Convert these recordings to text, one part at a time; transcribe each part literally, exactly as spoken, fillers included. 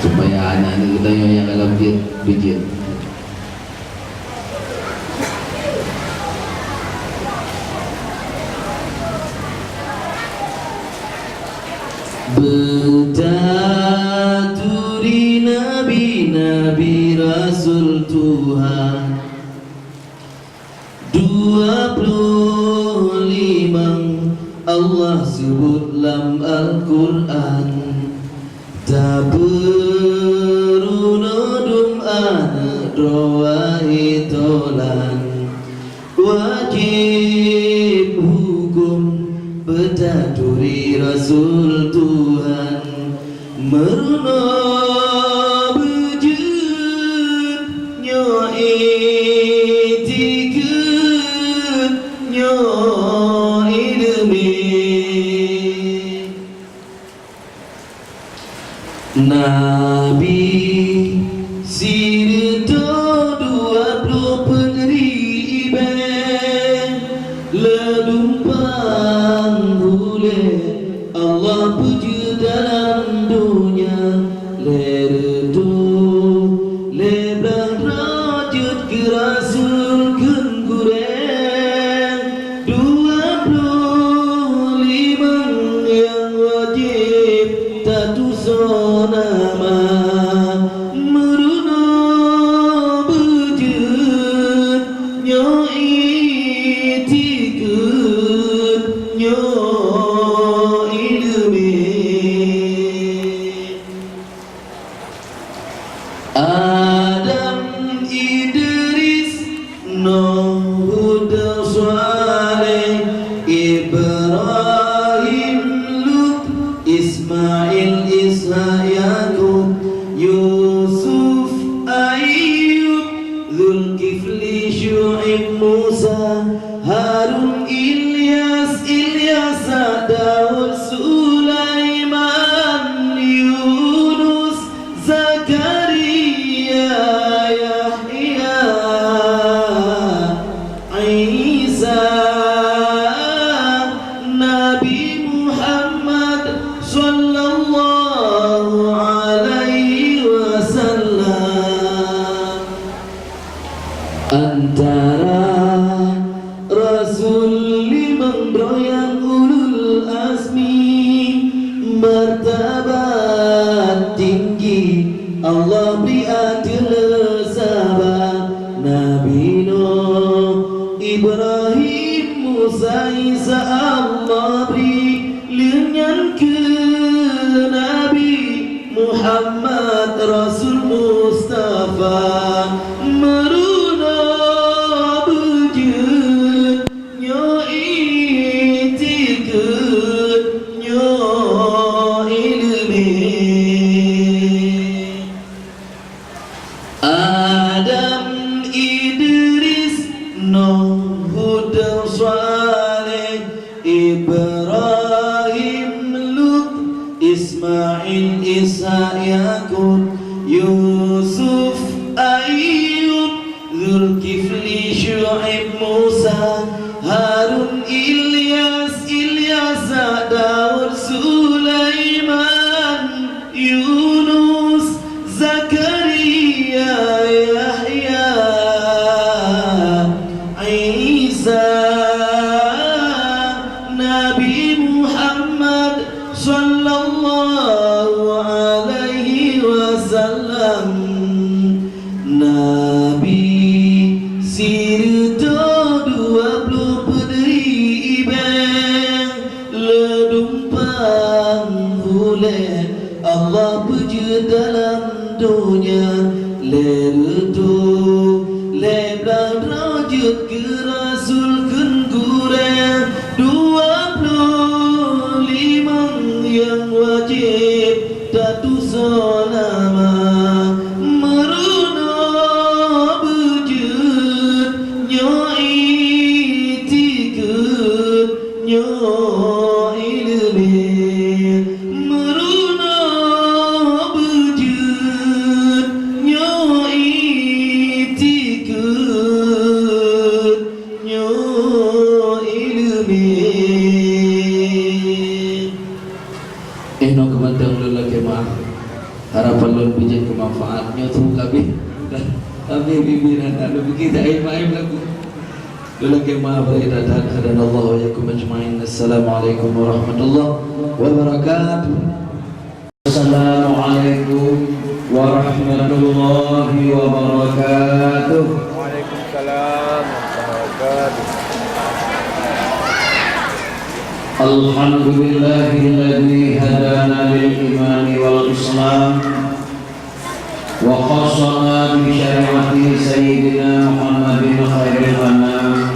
Supaya aneuk-aneuk geutanyoe nyang ka lom jeuet beujeuet. Beutaturi nabi-nabi rasul Tuhan. Dua ploh limong Allah seubut lam Al-Qur'an. Tapeurunoe dum aneuk droe wahé tolan. Wajéb huköm beutaturi rasul Tuhan. Meurunoe beujeuet nyoe itikeuet nyoe ileumé. Nabi sireutôh dua ploh peuet ri ibée, leudumpang ulée Allah peujeuet dalam donya, lhée reutôh lhée blaih droe jeuet keu rasul kheun gurée. Dua ploh limong nyang wajéb tatusoe nama, meurunoe beujeuet nyoe itikeuet nyoe ileumé. Adam, Idris, Nuh, Hud, Shaleh, Ibrahim, Lut, Ismail, Ishaq, Yakub, Yusuf, Ayub, Zulkifli, Syu'aib, Musa, Harun, Ilyas, Ilyasa, Daud, Sulaiman, Yunus, Zakaria, Yahya, Isa, Nabi Muhammad sallallahu alaihi wasallam. Antara rasul limong droe nyang ulul azmi, martabat tinggi Allah bri ateueh le saba. Nabi Nuh, Ibrahim, Musa, Isa Allah bri, lheueh nyan keu Nabi Muhammad Rasul Mustafa, meurunoe beujeuet nyoe itikeuet nyoe ileumé. Adam, Idris, Nuh, Hud, Shaleh, Ibrahim, Lut, Ismail, Ishaq, Yakub, Yusuf, Ayub, Zulkifli, Syu'aib, Musa, Harun, Ilyas, Ilyasa, Daud, Sulaiman, Yunus, Zakaria, Yahya, Isa, Nabi Muhammad sallallahu alaihi wasallam. Nabi sireutôh dua ploh peuet ri ibée, leudumpang ulée Allah peujeuet dalam donya, lhée reutôh lhée blaih droe jeuet keu rasul kheun gurée. Dua ploh limong nyang wajéb tatusoe nama, meurunoe beujeuet nyoe itikeuet nyoe ileumé, meurunoe beujeuet nyoe itikeuet nyoe ileumé. Eh, nyoe keumantöng lôn lakée meu'ah. Harapan lôn pih jeuet keu manfaat nyoe tu ka abéh. Ka abéh bibi na, na lôn pikir tak aib-aib lagu. Lôn lakée meu'ah bak that-that. Hadanallahu wa iyyakum ajma'in. Assalamualaikum warahmatullahi wabarakatuh. Assalamualaikum warahmatullahi wabarakatuh. Waalaikumsalam warahmatullahi wabarakatuh. Alhamdulillahilladzi hadana lil imani wal Islam, wa khassana bi syari'ati Sayyidina Muhammadin khairil anam,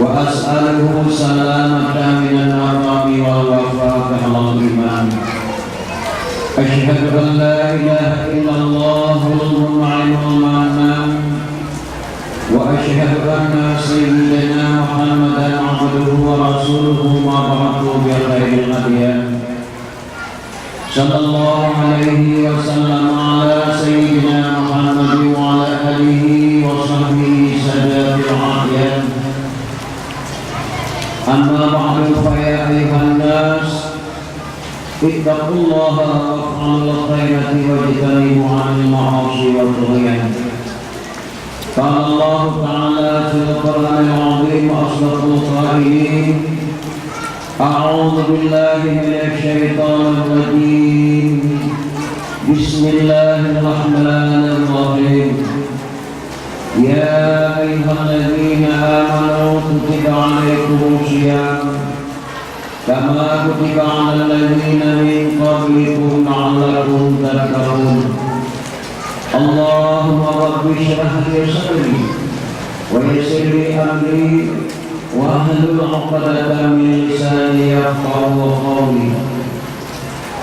wa as'aluhu salamata minan naqami wal wafata alal iman. Asyhadu an la ilaha illallahul mun'imul mannan, wa asyhadu anna sayyidana Muhammadan abduhu wa rasuluhu mab'utsu bi khairil adyan. Sallallahu alaihi wasallam ala sayyidina Muhammad wa ala alihi wa sahbihi sadatil adyan. Amma ba'du, fa ya ayyuhan nas, ittaqullaha waf'alul khairati wajtanibu anil ma'asi wa tughyan. قال الله تعالى في القرآن العظيم أصدق القائلين: أعوذ بالله من الشيطان الرجيم. بسم الله الرحمن الرحيم. يا أيها الذين آمنوا كتب عليكم الصيام كما كتب على الذين من قبلكم لعلكم تتقون. اللهم رب اشرح لي صدري ويسر لي أمري واحلل عقدة من لساني يفقهوا قولي.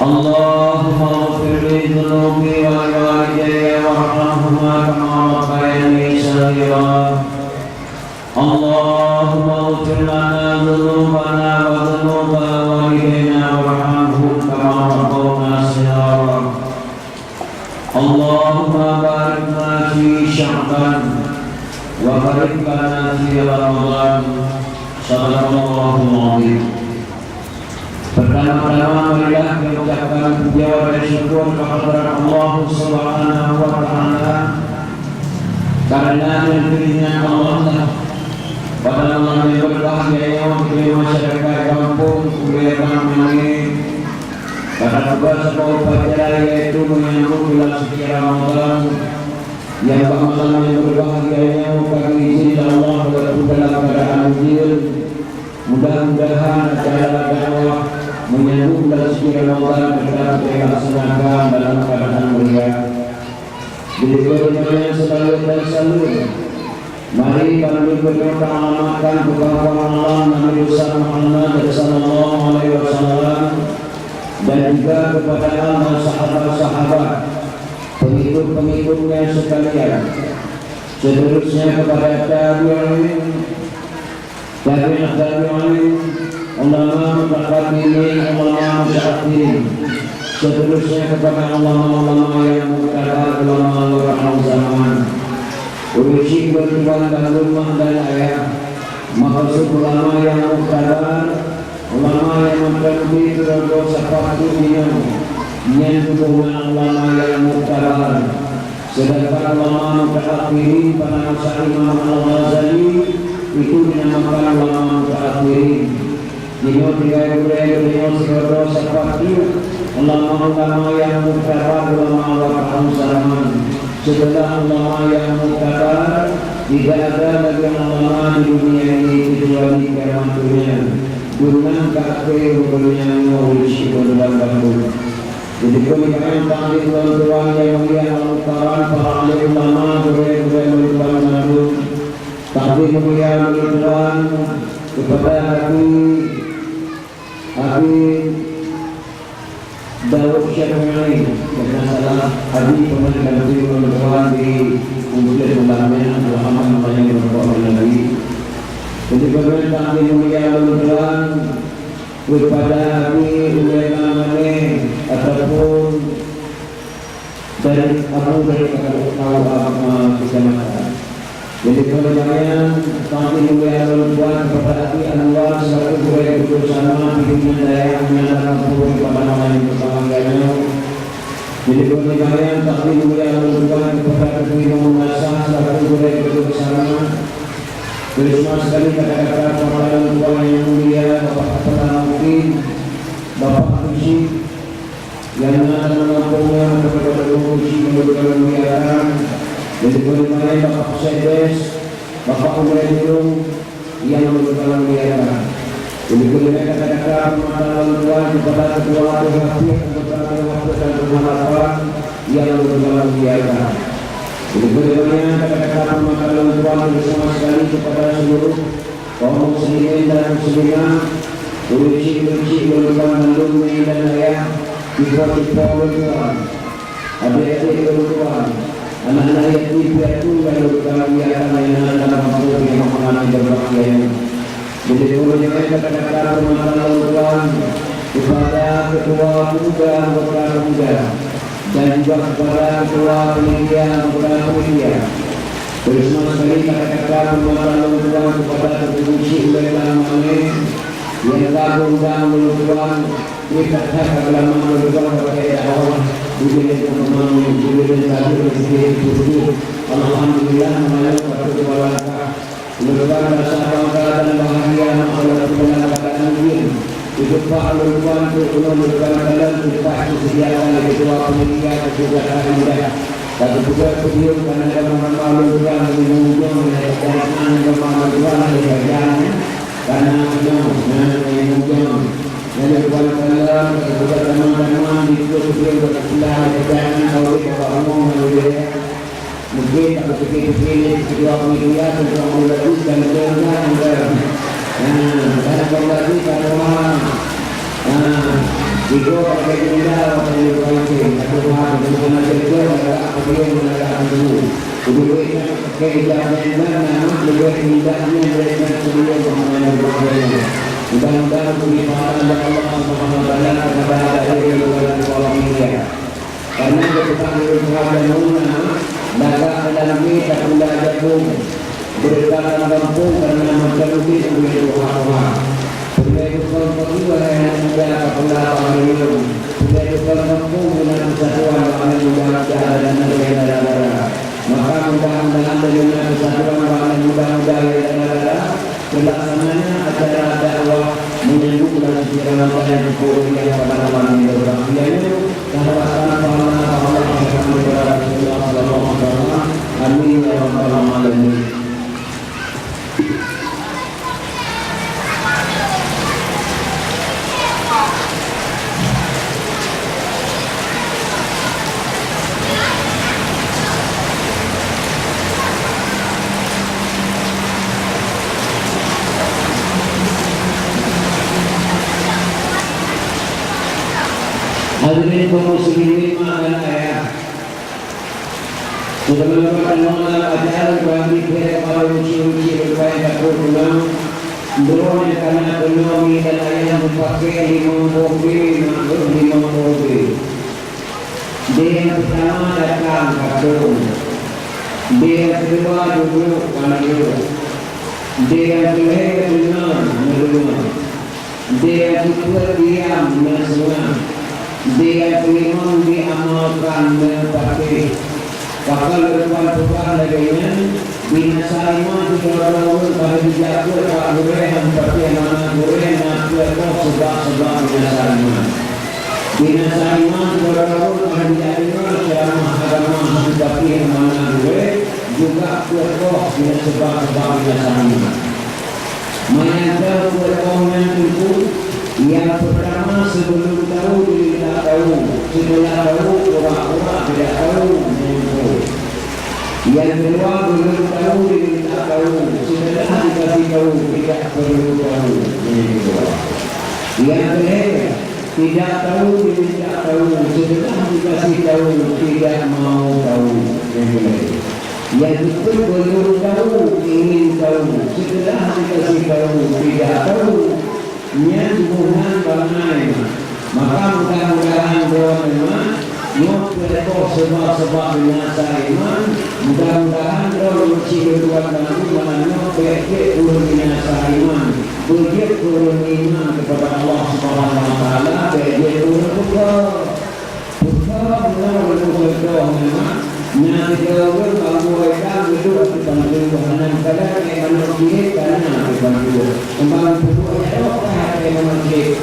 اللهم اغفر لي ذنوبي ولوالدي وارحمهما كما ربياني صغيرا. اللهم اغفر لنا ذنوبنا وذنوب والدينا وارحمهم كما ربونا صغارا. اللهم بارك لنا في شعبان وبارك لنا في رمضان. صدق الله العظيم. Pertama-tama, marilah kita ucapkan puja dan syukur kehadrat Allah Subhanahu wa Ta'ala, karena dengan keuridaan Allah lah, pada malam yang berbahagia nyoe, di masyarakat kampung Kuliah Tangah Mangé, pada tugas atau upacara, yaitu menyambut bulan suci Ramadan, yang pada malam yang berbahagia nyoe, kami izin Allah, walaupun dalam keadaan ujian, mudah-mudahan acara dakwah menyambut bulan suci Ramadan tetap dilaksanakan dalam keadaan meriah. Jadi, bagaimana selalu dan selalu, mari kami berdoa mengamalkan kepada Nabi besar Muhammad sallallahu alaihi wasallam dan juga kepada Allah, sahabat-sahabat, pengikut-pengikutnya sekalian. Seterusnya kepada tabi'in, tabi'ut tabi'in, ulama mutaqaddimin, ulama mutaakhirin. Seterusnya kepada ulama-ulama yang muktabar, ulama ulama zaman. Ureueng syik, tuan dan mak dan ayah, maksud ulama yang muktabar, ulama yang mengkaji keudroe sapat tu inong, nyan bukan ulama yang muktabar. Sedangkan ulama mutaakhirin pada masa Imam Al-Ghazali itu dinamakan ulama mutaakhirin. Inoe tinggai gurée geutanyoe sidroe sapat tu ulama-ulama yang muktabar, ulama waktu zaman. Setelah ulama yang muktabar, tidak ada lagi ulama di dunia ini kecuali kiamat dunia. Dungan ka akhé dunia nyoe uji keudroe bandum. Jadi, keulibakan taklim lôn tuan nyang mulia, lôn tuan para alim ulama, gurée-gurée lôn tuan bandum. Taklim mulia lôn tuan kepada Abi, Abi Daud Syafii, karena salah Abi pernah ganti lôn tuan di Bukit Ulamnya, Muhammad Melayu Nabi. Jadi, kepada taklim mulia lôn tuan, kepada Abi ulama maneh ataupun dari Abu dari K U A, eh, kecamatan. Jadi, kepada kalian, kami mulia lôn tuan kepada Abi Anwar selaku gurée guru bersama pimpinan dayah menyatakan pun pada malam yang berbahagia nyoe. Jadi, bagi kalian takdim mulia lôn tuan kepada Teungku Imam Meunasah selaku gurèe kebijaksanaan. Terutama sekali kata-kata pemakanan tuan yang mulia, Bapak Kepala Mufti, Bapak Haji, yang na lam gampông nyan, kepada Bapak Haji yang mulia, dan juga Bapak Sekdes, Bapak Umar Julung, yang mulia. Jadi, kata-kata pemakanan tuan kepada ketua Dewan Hafiz, anggota Dewan Hafiz dan Dewan Hafalan yang mulia. Jadi, kata-kata pemakanan tuan bersama sekali kepada seluruh kaum muslimin dan muslimat, ureueng chik-ureueng chik lôn tuan mandum nyan dan ayah, cupo-cupo lôn tuan, adik-adik lôn tuan, anak-anak yatim piatu lôn tuan, nyang na lam gampông nyang meunan geubang lé. Jadi, ulôn nyoe kata-kata pemakanan lôn tuan kepada ketua pemuda anggota pemuda. Dan juga kepada ketua panitia anggota panitia. Terutama sekali kata-kata pemakanan lôn tuan kepada Teungku Chik Uletan Mangeng, yang ka undang lôn tuan, di kata keulamaan lôn tuan bak dakwah, di bidang pengumuman, di bidang tadi, di bidang kultur. Alhamdulillah, meunyoe patut keubalangkah. Lôn tuan rasa bangga dan bahagia meukeuleuh peue nyang ka lôn ujeuen. Dipeugah lôn tuan keu ulôn lôn tuan kalon teumpat disediakan lé ketua panitia keu gata indah. Ka geupeugah podium kana gama-gama lôn tuan di ujong nyan, jangan gama lôn tuan di bajang nyan. Kana ujong nyan di ujong. Nyan lôn tuan kalon ka geupeugah teman-teman di podium ka geupeugah di bajang nyan, ka ulôn bawa rumoh nyan. Mungkin tak beutôi-beutôi ketua panitia tentang melalui dan tentang, ha, dan kembali ke rumah. Ha, tiga pakai denda, pakai denda, satu hal, bukan ada kerja, ada apa dia, ada apa dulu. Kudu duit, pakai ijazah dan nama, duit indahnya, duit dan kuliah, pemahaman berbahaya. Mudah-mudahan beri pahala Allah Subhanahu wa Taala kepada adik-adik dan ketua panitia. Karena ketika lôn tuha jameun na, lagak dalam jih tapula japông, beureukat lam gampông karena mantong udép ureueng tuha-tuha. Peureulèe bukon peuti walai aneuk muda tapula bak ureueng. Peureulèe bukon gampông guna persatuan bak aneuk muda-muda dan aneuk muda dara-dara. Maka mudah-mudahan deungon persatuan bak aneuk muda-muda dara-dara, Pelaksanaan acara dakwah menyambut bulan suci Ramadan yang cukup mulia pada malam yang berbahagia ini, dan harapkan pahala Allah Subhanahu wa Taala. Amin ya rabbal alamin. Hadirin kaum muslimin, mak dan ayah. Sebelum bertemu dalam acara bagi pihak para uci-uci berpakai takut pulang, droe nyang kana keunoe mi dan ayah meupaké limong boh B, maklum limong boh B. B nyang peutama datang, katong. B nyang keudua duduek, paneuk. B nyang keulhèe deungon, meudeungon. B nyang keupeuet diam, meuseungang. B nyang keulimong diamalkan, meupatéh. Pakon lôn tuan peugah lagèe nyan, binasa iman sidroe-droe ureueng ka geujak peuet bak gurèe, han patéh mana gurèe, na peuet boh seubab-seubab binasa iman. Binasa iman sidroe-droe ureueng ka geujak deungö ceuramah agama, han patéh mana gurèe, juga peuet boh binasa, seubab-seubab binasa iman. Manyang ka peuet boh nyan teungku, nyang peurtama, sebelum tahu diminta tahu, setelah tahu pura-pura tidak tahu, nyan teungku. Nyang keudua, belum tahu diminta tahu, setelah dikasih tahu tidak perlu tahu, nyan keudua. Nyang keulhèe, tidak tahu diminta tahu, setelah dikasih tahu tidak mau tahu, nyan keulhèe. Nyang keupeuet, belum tahu, ingin tahu. Setelah dikasih tahu, tidak tahu. Nyan tuboh nyan bangai. Maka mudah-mudahan droeneuh nyoe peuet boh seubab-seubab binasa iman. Mudah-mudahan droeneuh cit lôn tuan bantu malam nyoe bèk jeuet ureueng binasa iman. Beujeuet ureueng iman kepada Allah Subhanahu wa Taala, bèk jeuet ureueng kufur. Kufur beuna Na sidroe ureueng bak Abu Haitham geuduek ateueh pantu, hana meukadat, ék manok jilét ka na ateueh pantu. Teuma peuduek nyan ka ateueh manok jilét.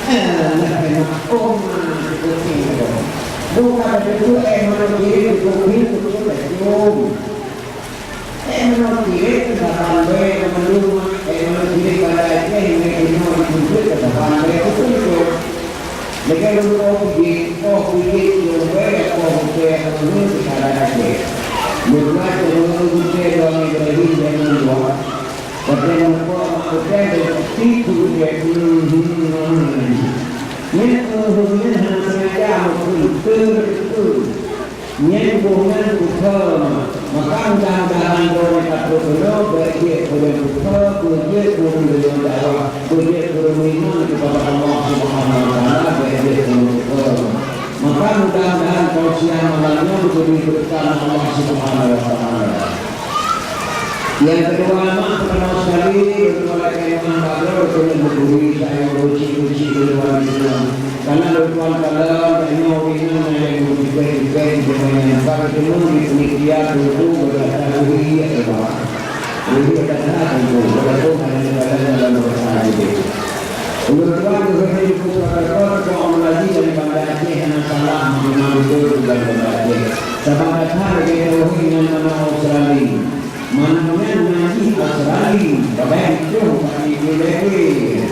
Eh, lah kena. Oh, ma, cukup tinggi. Bukan betul, ék manok jilét cukup tinggi, cukup tajam. Ék manok jilét teusaban bèe mandum, ék manok jilét banda Aceh, nyan inoe di Peuet teusaban bèe beutôi. Lagèe lôn po pijét, po pijét lôn bèe, po pijét lôn bèe, teuka banda Aceh. Lôn bèe, lôn bèe, lôn bèe, lôn bèe, lôn bèe. Watèe lôn po mak utèe, lôn tipu utèe. Nyan, nyan hana sengaja, meukeuen, beutôi. Nyan boh nyan kupeue, maka mudah-mudahan droeneuh ka troh keunoe bèk jeuet ureueng kupeue, bèk jeuet ureueng deungoe dakwah, bèk jeuet ureueng meuiman keupada Allah Subhanahu wa Taala, bèk jeuet ureueng kupeue. Maka mudah-mudahan tausiah malam nyoe geubri beureukat Allah Subhanahu wa Taala. Nyang keudua, mak, peutamah sekali, lôn tuan lakèe ngon bak droe keuneuk meuturi sayang ruci-ruci lôn tuan di sinan. Karena lôn tuan kalon tanyoe ureueng inong nyang meutipèh-tipèh di jameun nyan, ka geuteumeung di panitia teungku geutanyoe lheueh, ya Allah. Lheueh gata teungku, walaupun hana geukalon dalam rasa hati. Ulôn tuan geuhôi di Putroe Kota Abu Aziz dari Banda Aceh hana salah meuneurimong beutôi tugaih Banda Aceh. Sabab gata lagèe tauhid ngon manoe Australia. Manoe nyan na jih Australia, padahai troh bak nanggroe laén.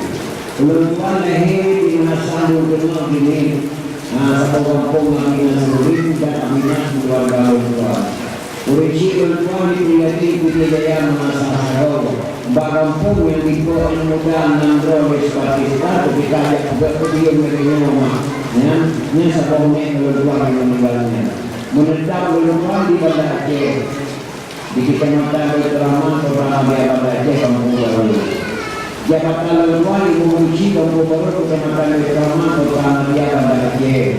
Ulôn tuan lahé di Meunasah Lhokseumawe Giling. Na saboh gampông Aminah Nurdin dan Aminah keuluwarga lôn tuan. Ureueng chik lôn tuan di Peuryadi Pidie Jaya Meunasah Saroe. Bak gampông nyang dipo aneuk muda nyang droe lé Sukatis, teuka jak peugöt peudiem lagèe nyoe, mak. Nyan, nyan saboh nèk lôn tuan nyang meuninggai nyan. Meuneutab lôn tuan di Banda Aceh. Di Kecamatan Baiturrahman, Kota Madia Banda Aceh, Kampung Baru. Jabatan lôn tuan di Bukit Uci, Kampung Baru, Kecamatan Baiturrahman, Kota Madia Banda Aceh.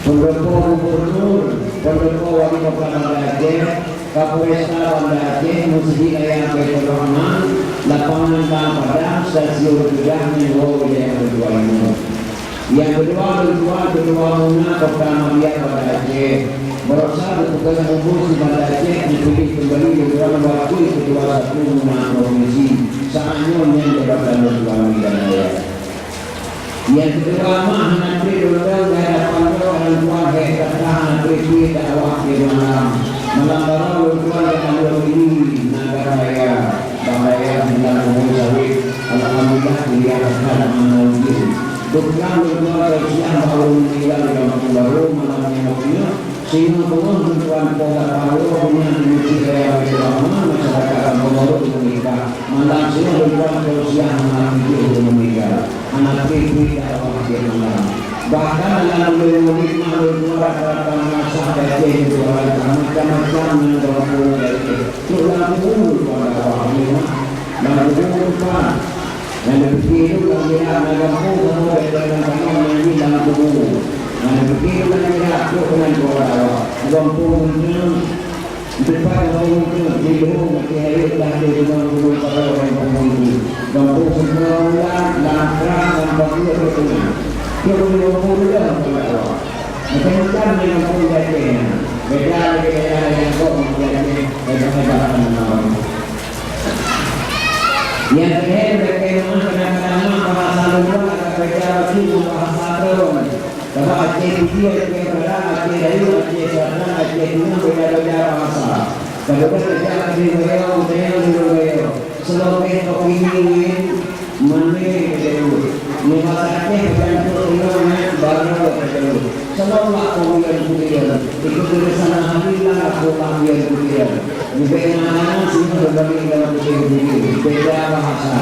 Peundopo Gubernur, peundopo Wali Kota Banda Aceh, Kapolresta Banda Aceh, Meuseujid Raya Baiturrahman, Lapangan Bang Padang, Stasiun Kedah, nyan woe wilayah lôn tuan nyoe. Nyang keudua, lôn tuan keudua MUNA Kota Madia Banda Aceh. Baroesa geupeugah Gubernur Banda Aceh geupiléh keumbali lôn tuan wakil keudua satu MUNA Provinsi. Saat nyoe nyan jabatan lôn tuan di Banda Aceh. Nyang keudua, mak, hana trép lôn dong di hadapan droe lôn tuan, hék that hana trép pih dakwah di malam. Malam baroe lôn tuan di Alun Mili, Nagan Raya. Bak raya hilang ubé sawét, alhamdulillah, kuliah that hana ujeuen. Dum lam lôn tuan tausiah bak ureueng meuninggai di Kampung Baru malam nyoe. Singoh beungoh lôn tuan po lam panggung, bunoe di Meuseujid Raya Baiturrahman, masyarakat Kampung Baru meuninggai. Malam singoh lôn tuan tausiah malam jih ureueng meuninggai. Hana pih-pih dakwah tiep malam. Bahkan lam buleuen Maulid, mak, lôn tuan rata-rata Meunasah Aceh lôn tuan, macam-macam nyang gampông Aceh. Trok lam kubu lôn tuan dakwah, lam kubu lôn tuan. Nyang neupike lôn lam jirat na gampông, kamoe bèk lam kamoe nyang jih lam kubu. Nyang neupike lôn lam jirat, trok keunan tuan dakwah. Gampông Meunteung, Teumpat gampông Meunteung, di Luhong, Aceh Rayek, dah di Gunong Gunong Padang gampông Meunteung. Gampông Seumeurang Ulan, Langkrang, Lam Pageue, Rot Teungoh. Trok di gampông Meunteung, Pak Lawak. Macam-macam di gampông di Aceh nyan. Beda lagèe daerah nyang gob di Aceh, hebat-hebat. Nyang keuhai, bèk keunoe keunan-keunan bahasa luwa, agak beda lagèe bahasa droe. Sabab Aceh Pidie, Aceh Barat, Aceh Rayeuk, Aceh Selatan, Aceh Timu, beda-beda bahasa. Kadang-kadang Aceh Rayeuk, Aceh Rayeuk. Seulaweuh toh ini, mané keudua. Nibak Aceh peugah tu ulang, baroe keudua. Seulaweuh lah peubulan-bulan. Ikut tulisan Nabi lah, aku lah bulan-bulan. Nibak nyan, singoh berbagi dalam bulan-bulan. Beda bahasa.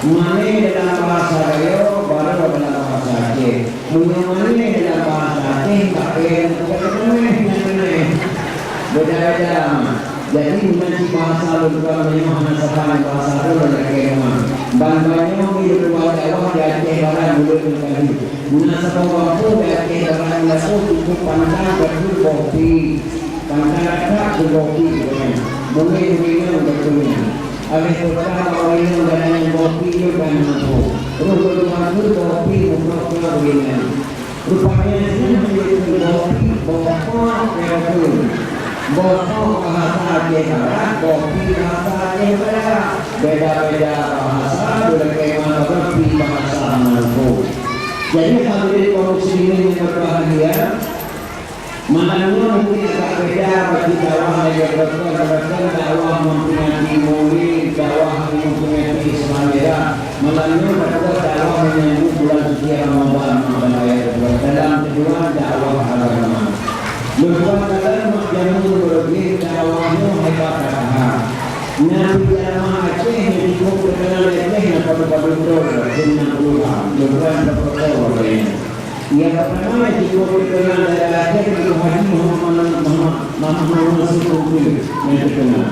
Mané dalam bahasa Rayeuk, baroe dalam bahasa Aceh. Meunyoe mané dalam bahasa Aceh, tak payah bukan mané, mané. Beda-beda. Jadi, meunan cit bahasa lôn tuan meunyoe hana saban bahasa droe lagèe nyoe. Ban banyoe mi lôn tuan dakwah di Aceh Barat buleuen nyoe tadi. Na saboh gampông di Aceh Barat nyoe cukup pantang bacut boh pih. Pantang that-that boh pih, bunoe. Mulai ureueng inong bacut nyan. Abéh kota bak ureueng inong dan nyang boh pih nyoe ban mampu. Roh lôn tuan keu boh pih muprok keu ureueng inong. Rupanya nyan hana keu boh pih, boh pok, ya beutôi. Boh toh bahasa Aceh Barat, boh pi bahasa Aceh Barat. Beda-beda bahasa, beulakée manoe pi bahasa Maluku. Jadi, hadirin kaum muslimin yang berbahagia, malam nyoe mungkin agak beda bagi dakwah yang berkon-berkon, dakwah memperingati Maulid, dakwah memperingati Isra Mi'raj. Malam nyoe dakwah, dakwah menyambut bulan suci Ramadan, Ramadan ayat dua, dalam tujuan dakwah agama. Lôn tuan kata mak jameun beureuguih dakwah nyoe hebat that. Nyang peujameun Aceh nyang jikôb teukeunal di Aceh nyang padub-padub droe, kheun nyang ureuëng. Lôn tuan protokol lagée nyan. Nyang peurtama nyang jikôb teukeunal di Aceh Teungku Haji Muhammad, Muhammad, Muhammad Mansur Kongke nyang teukeunal.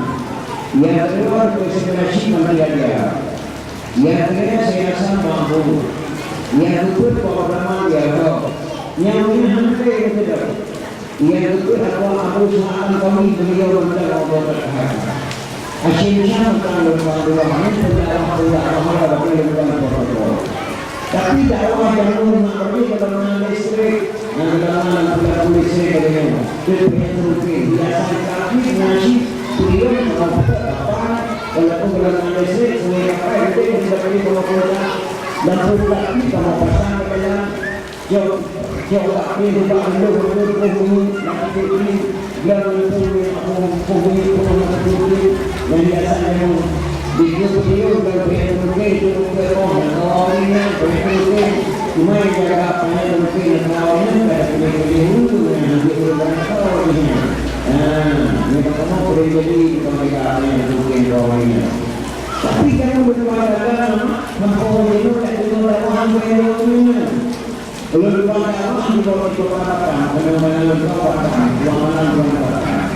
Nyang keudua Teungku Syekh Rashid Manti Adia. Nyang keulhèe Syekh Hasan Mahmud. Nyang keupeuet Pak Abdurrahman Yaakob. Nyang meunyoe hana lé nyang keudroe. Nyang keupeuet Abu, Abu Suhab Al-Qawi, beliau mantong Abu Bakar. Asyik Syam mantong leumpang dua, ni pendakwah-pendakwah mantong leumpang protokol. Tapi dakwah nyang ulama beri golongan listrik, nyang golongan lampu-lampu listrik bagi nyoe. Itu yang mungkin. Biasa kami ngaji, beliau mengatakan apa, walaupun golongan listrik, sungai apa, itu yang sudah beri sama kuota. Lampu plastik sama pasang ke dalam. Jok, jok tak boleh ubah dulu, dulu, dulu, dulu, nak ikut ni. Biar dulu, dulu, dulu, dulu, dulu, dulu. Yang biasa memang di dulu, dulu, dulu, dulu, dulu, dulu, dulu, dulu. Cuma yang jaga apa yang mungkin yang tahu ni, tak ada boleh, boleh dulu, yang ambil dulu, barang tahu ni. Ha, ni pertama boleh jadi, bukan mereka apa yang mungkin tahu ni. Tapi kalau berkeluarga, mampu dulu, tak dulu, tak faham, boleh dulu, dulu. Ulôn tuan dakwah di Kota Batam, penerbangan ulôn tuan Batam, ruangan ulôn tuan Batam.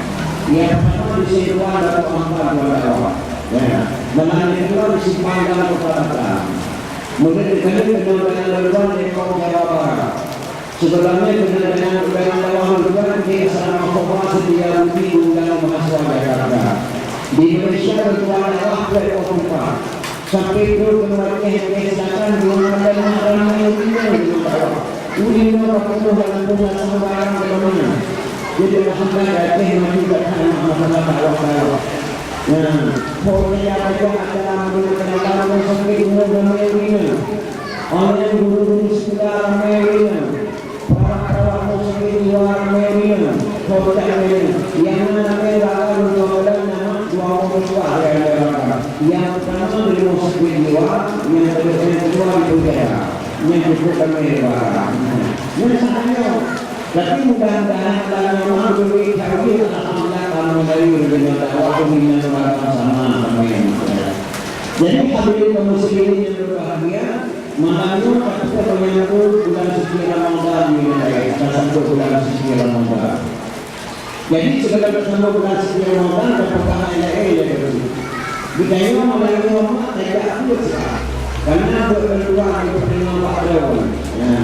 Nyang pertama di Sidoarjo Datuk Ampan tuan dakwah. Ya. Malam nyang kedua di Simpang Gadang Kota Batam. Mungkin dikali penerbangan ulôn tuan di Jawa Barat. Sebelumnya penerbangan ulôn tuan di Asrama Khobar Setia Budi Gunung Mahasiswa Jakarta. Di Malaysia ulôn tuan dakwah peuet kosong empat. Sampai trok keu Aceh, Aceh Selatan, dua malam ramai ureueng inong. Ureueng inong ka peunoh dalam peungasoe barang dalam nyan. Jadi, alhamdulillah, Aceh maju dak hana masalah dakwah-dakwah. Nah, pokoknya ada acara maju dalam sampai umur ramai ureueng inong. Online guru-guru sekolah ramai ureueng inong. Perawat-perawat sakét jiwa ramé ureueng, kocak ureueng. Nyang na ramé ureueng dua bulan, nama dua puluh dua nyang na ramé. Nyang pertama di rumah sakit jiwa, nyang kedua, nyang kedua di penjara. Nyang cukup ramé ureueng. Nyang salah nyoe. Tapi mudah-mudahan dalam nyawa duit cari, alhamdulillah, kamu dari ureueng dakwah, ureueng sama-sama ramé. Jadi, hadirin kaum muslimin yang berbahagia, Malam nyoe ka teuka menyambut bulan suci Ramadan, ya, ka sambot bulan suci Ramadan. Jadi, segala sambot bulan suci Ramadan, ka peugah laén-laén lé. Geutanyoe malam nyoe mak tajak beuet sira. Karena beuet keuluwa di peuteungoh bak droe. Ya.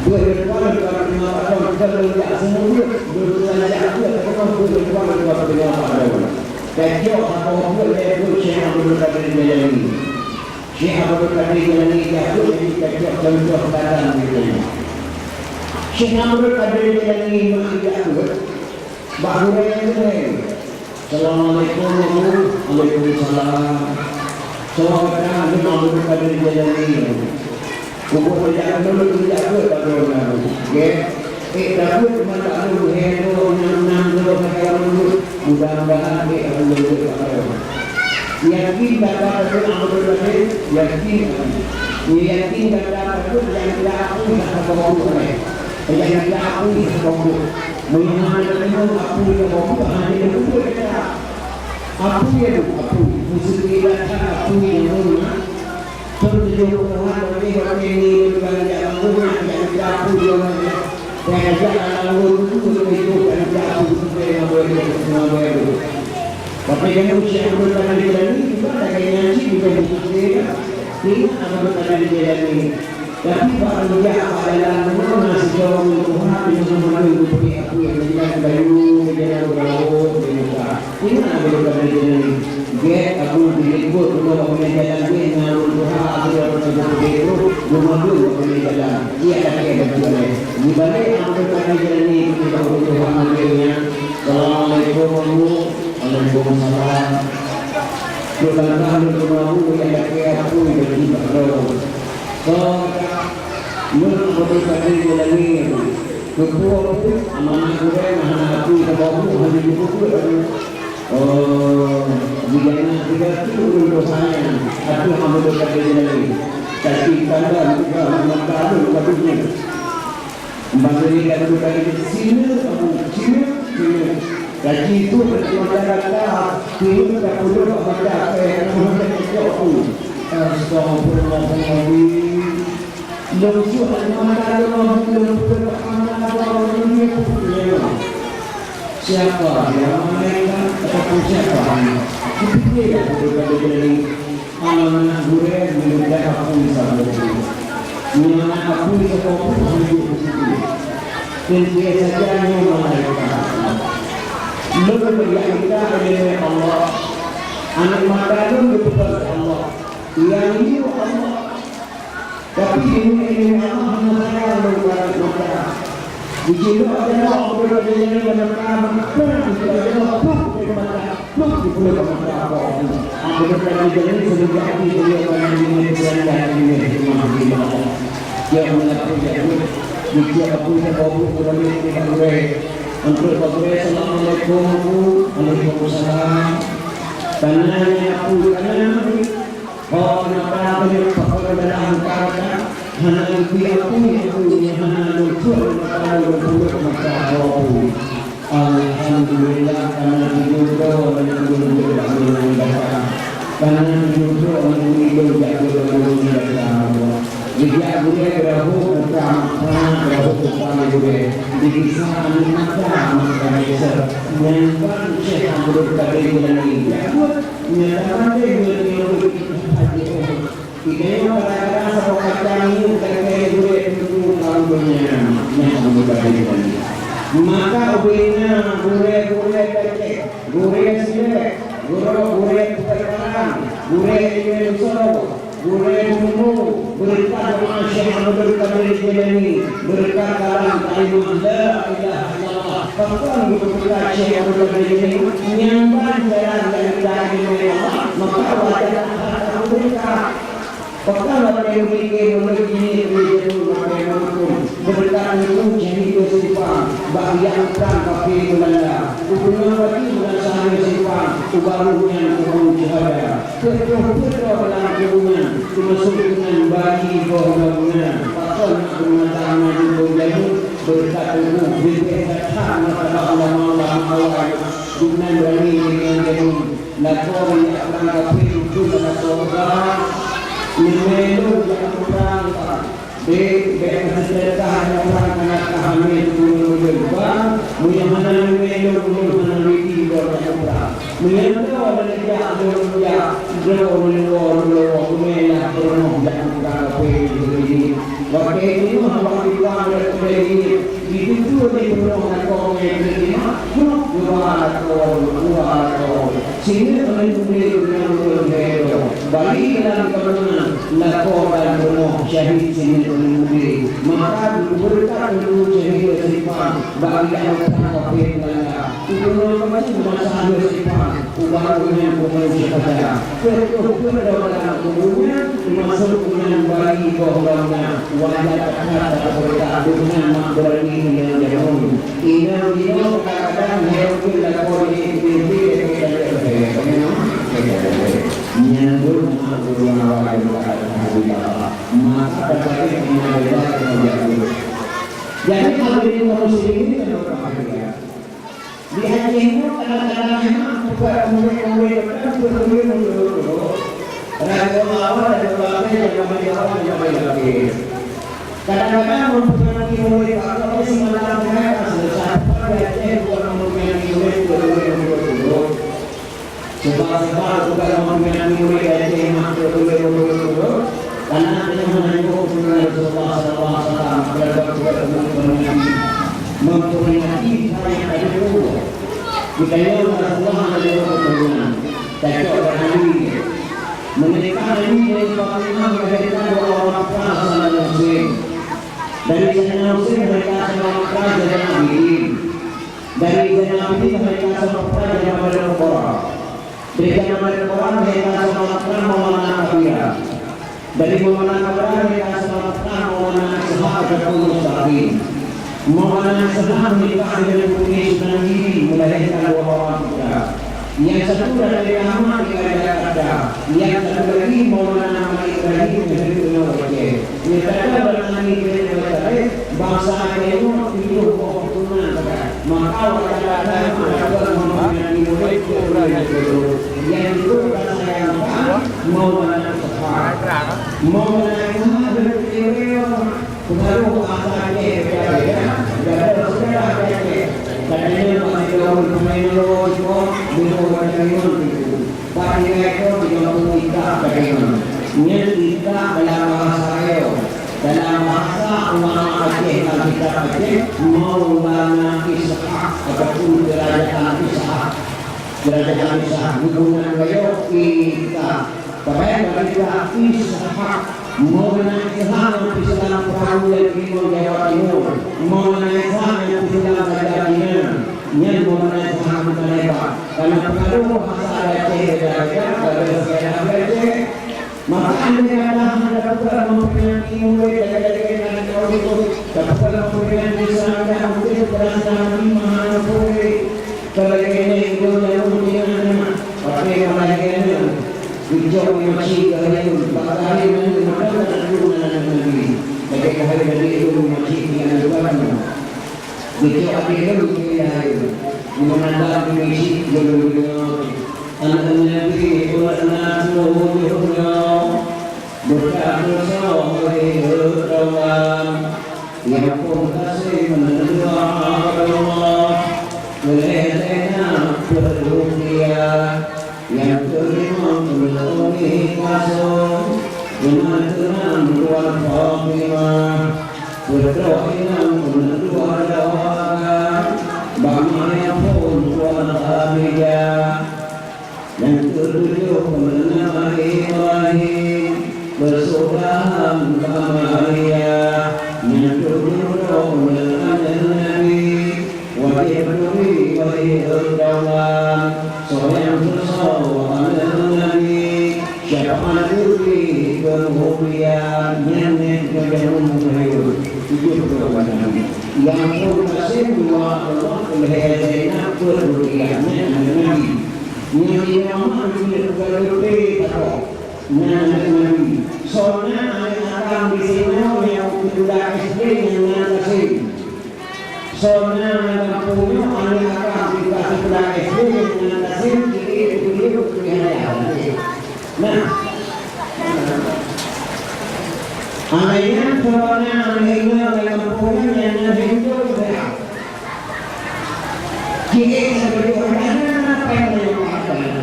Beuet keuluwa di peuteungoh bak droe, kita beujak semua beuet, beuet tajak beuet, tapi beuet keuluwa di peuteungoh bak droe. Tajak apa beuet, tajak beuet, saya nak beuet pada jalan ni. Syekh Abdul Qadir Jailani jatuh jadi cocok contoh teladan gitu. Syekh Abdul Qadir Jailani mak jatuh. Bak gurèe nyang keuneuk. Assalamualaikum, Abu. Waalaikumsalam. Soe gata? Lôn Abdul Qadir Jailani. Ubak jak lôn, lôn jak beuet bak droeneuh. Nggih. Eh, takot mata lôn, hei, lôn, nam, nam, lôn, hei, lôn. Mudah-mudahan, eh, lôn, lôn, lôn, lôn. Yakin gata takot Abdul Qadir? Yakin. Yakin gata takot nyang tidak akui kata bohong, eh? Nyang tidak akui kata bohong. Meunyoe hana teurimong akui kata bohong, hana teurimong kata. Akui ya, akui. Mesti tidak akui yang mana. Thôn tujoh ploh lhèe, watèe ni lôn ka jak bangunan, jak mita peue lôn jak. Watèe jak lam lôn tu, lôn tujoh ka jak peue, peue ngon lôn, ngon lôn. Watèe nyan usia lôn ka lhèe lôn ni, cuba lagèe nyan cit, bukan beutôi kan? Ingat apa lôn ka lhèe lôn ni. Tapi bak lôn jak bak jalan nyoe, na sidroe ureueng tuha, teungoh meunurot geupeugah peue nyang jinak bayu, jalan beurambot, di muka. Ingat lagèe lôn ka lhèe lôn ni. Gèt, Abu, di likot, rumoh bak jalan gèt, ngon ureueng tuha, Abu, Abu, Abu, Abu, Abu, rumoh dum bak jalan. Iya, tapi ada jalan. Di balik Abu ka lhèe lôn ni, di bak ureueng tuha, Abu, nyan. Assalamualaikum. Salam. Lôn langkah lôn keumabu nyang lakée apui dan jih bak droe. Soe, lôn Abdul Kadir Jailani. Keupeue apui? Amanah gurée hana apui saboh buet, hana jipeubuet. Oh, di jana tiga tu ulôn dosa nyan. Ateueh Abdul Kadir Jailani. Tapi tanda juga mata lôn ka dunia. Bang Lili ka duduek lagi di sini, kamu sini, sini. Gaji tu bermata-mata, sini tak perlu mata, eh, kamu hanya cocok tu. Astagfirullahaladzim. Leucue mata leucue, leucue mata leucue. Siapa dia, malaikat ataupun siapa? Kita dia yang perlu kami. Amanah gurée meunyoe apui saboh. Meunyoe apui saboh pun hanjeuet beukutu. Dan biasa saja nyoe malaikat. Lôn beuyak ita ilée Allah. Aneuk mata lôn geupeugah lé Allah. Nyang yue Allah. Tapi ilée Allah hana sayang lôn bak aneuk mata. Dicilok aja Allah, udah jadi aneuk mata, maka itu adalah Allah. Pluk di pulo peumaté apo. Aku berkata jadi semenjak itu dia pernah diingatkan dan diingat rumah di Allah. Dia mengaku dia pun. Dia aku tak tahu pun dia tidak boleh. Untuk Pak Guru, assalamualaikum. Waalaikumsalam. Tanahnya aku tanah. Oh, maka aku pakon dalam kata hana lebih aku yang aku hana lucu maka lucu maka aku. Alhamdulillah, karena dijodoh oleh Tuhan, Tuhan datang. Karena dijodoh oleh Tuhan, Tuhan datang. Jadi, aku dia berapa utang, berapa utang dia. Di kisah anak mata, anak biasa. Yang kan Syekh Abdul Qadir Jailani. Yang kan dia, dia, dia, Kita nyoe kadang-kadang saboh kacang nyoe keu gurée teungku lam donya nyang meubeubaih. Maka ubena gurée-gurée gacéh, gurée silék, gurée, gurée peukara, gurée ileumèe usoe, gurée bumoe, beureukat doa Syekh Abdul Qadir Jailani, beureukat kalam kalimat la ilaha illallah. Pakon geupeugah Syekh Abdul Qadir Jailani, nyan ban jalan dari Allah, maka wajar that beureukat. Pakon lagèe nyan, meunyoe jih meunyoe jeuet lagèe nyan, beureukat nyoe cit simpang bak jak muprang kafé Beulanda. Gubunur bagi meunasah nyoe simpang ubak roh nyan keu syuhada. Peuet droe-peuet droe dalam kubu nyan, teumasôk deungon bagi goh lom nyan. Pakon na beunatang na jeuet lom jameun, beureukat tuboh leubeh that martabat ulama-ulama awai. Gobnyan beurani ngon jameun. Lakoe nyan ureueng kafé, ukeue lakoe teuka, neumè lôn jak muprang, Pak. Bèk, bèk meuseudekah nyan ureueng, kana ka hamé tuboh lôn, Bang. Meunyoe hana neumè lôn, lôn hana lôn ié lôn jak muprang. Meunyoe droe lôn jak, lôn jak, droe lôn woe, lôn woe, teumè lah peurunoh jak muprang kafé lôn ié. Watèe nyoe haba iban lôn ié. Di situ di peurunoh lakoe nyan teurimong, dua lakoe, dua lakoe. Singoh ureueng muda nyang ureueng hèdo. Bali dalam keumeunangan, lakoe dan rumoh syahid singoh ureueng muda. Maka geubeureukat teungku syahid Lhokseumpang bak rijak muprang kafé Beulanda. Gubunur keumaji masa Lhokseumpang ubak ureueng nyan gubunur syuhada. Peuet droe dalam kubu nyan, teumasôk nyan bagi goh lom nyan. Wajar that beureukat deungon mak beurani ngon jameun. Inong jinoe kadang-kadang lhèe ukeue lakoe jih pih-pih lagèe-lagèe. Nyan dum mak guru awak jeuet ka alhamdulillah. Maka dapat inong jinoe. Jadi, hadirin kaum muslimin yang berbahagia. Di Aceh nyoe kadang-kadang memang bukan murid-murid, bukan murid-murid. Raja mawar dan berbagai yang menjawab yang menjawab. Kadang-kadang mempengaruhi murid atau si malam mereka selesai. Tapi Aceh bukan mempengaruhi murid, murid, murid, murid. Sebab-sebab bukan mempengaruhi murid Aceh, mak, murid, murid, murid. Karena dengan menunggu Rasulullah sallallahu alaihi wasallam, terhadap bukan mempengaruhi. Mempengaruhi saya tadi tu. Kita yang Rasulullah ada dua keturunan. Cocok dengan Nabi. Menikah Nabi dengan Fatimah melahirkan dua orang putra Hasan dan Husain. Dari Sayyidina Husain mereka sama putra Zainal Abidin. Dari Zainal Abidin mereka sama putra Jamal dan Kubra. Dari zaman Al-Quran, mereka sama-sama Maulana Kabira. Dari Maulana Kabira, mereka sama-sama Maulana Ishaq ataupun Mustaqim. Maulana Ishaq menikah dengan Putri Sunan Giri, melahirkan dua orang putra. Yang satu dari Ahmad di Jakarta, yang satu lagi Maulana Ahmad Ibrahim dari Aceh. Nyata Maulana Ibrahim Aceh, bangsa Aceh Timur tujuh boh keturunan. Maka watèe gata meupeugah murit keu ureueng nyang keudua, nyang keudua rasa nyang ka Maulana Ishaq. Maulana Ishaq beutôi peungaroh bangsa Aceh beda-beda, gadoh sejarah Aceh. Katanya bak gaul pemain lo cuma bingung macam mana itu. Bak nilai tu tiga puluh tiga katanya. Nyan tiga dalam bahasa Arab. Dalam bahasa ulama Aceh, dalam kitab Aceh, Maulana Ishaq ataupun Kerajaan Ishaq. Kerajaan Ishaq, gubernur rakyat kita. Tabek bagi kita Ishaq. Maulana Ishaq nyang peusilam perahu dari Timur Jawa Timur. Maulana Ishaq nyang peusilam Raja Cina. Nyan Maulana Ishaq Muttalib. Karena pengaruh bahasa Aceh, Raja, Raja, Raja, Raja. Maka andai kata hana dapat memperingati murid dan lagèe-lagèe Nabi Daud itu, dapat memperingati sahabat mungkin berasa Nabi Muhammad murid. Kalau lagèe nyan itu jauh dengan anak, pakai malah lagèe nyan. Geucok di masjid keu hari itu, bak hari itu mata tak ada guna Nabi. Lagèe hari tadi itu masjid di anak Tuhan. Geucok di dalam pindah itu. Menandang misi guru-guru. Anak Nabi, anak Nabi, guru-guru. Budak dosa oleh Tuhan. Nyang pun kasih meneua Allah. Boleh tena perukia. Nyang kelima meneuni kasih. Lima tenang Tuan Fatimah. Putroe inong keuneuk dua doa, bak manyang phon Tuan Khadijah. Nyang keutujoh keuneuk Nabi Ibrahim, beusubahan bak Maria. Nyang keutujoh keuneuk aneuk Nabi, wajéb turi bagi agama. Soe nyang peusoe aneuk Nabi, syafaat Nabi keumuliaan nyan nyan keumuliaan tujoh puluh Nabi. Nyang pun kasih dua Allah lhèe Zainab keumuliaan nyan aneuk Nabi. Nyan nyang mah Nabi keumuliaan takok nyan aneuk Nabi. Soe na aneuk akang di sinoe nyang ukeue S D nyan na kasih. Soe na lam gampông nyoe aneuk akang tingkat sikulah S D nyang na kasih, jeuet u Dayok keu hadiah. Nah. Aneuk nyan soe na aneuk inong lam gampông nyoe nyang na hindoi. Jeuet u Dayok keu hadiah, apa nyang na kasih?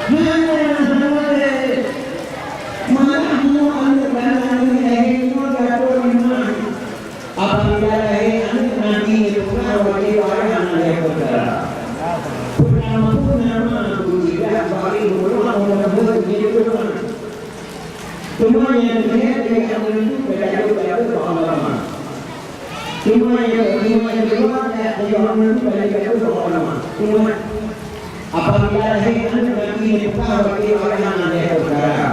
Hana, hana. Malah nyoe aneuk dan aneuk lahé nyoe gata nyoe. Apabila lahé aneuk Nabi nyang peugah watèe barang hana lé peukara. Peunama, peunama Abu Jahal bari meurunoe meurunoe jeuet keu teuma. Teuma nyang keuneuk lé aneuk nyoe ka jatuh-jatuh bak ulama. Teuma nyang, teuma nyang keudua, ya, ya, aneuk nyoe ka jatuh-jatuh bak ulama. Teuma apabila lahé aneuk Nabi nyang peugah watèe barang hana lé peukara.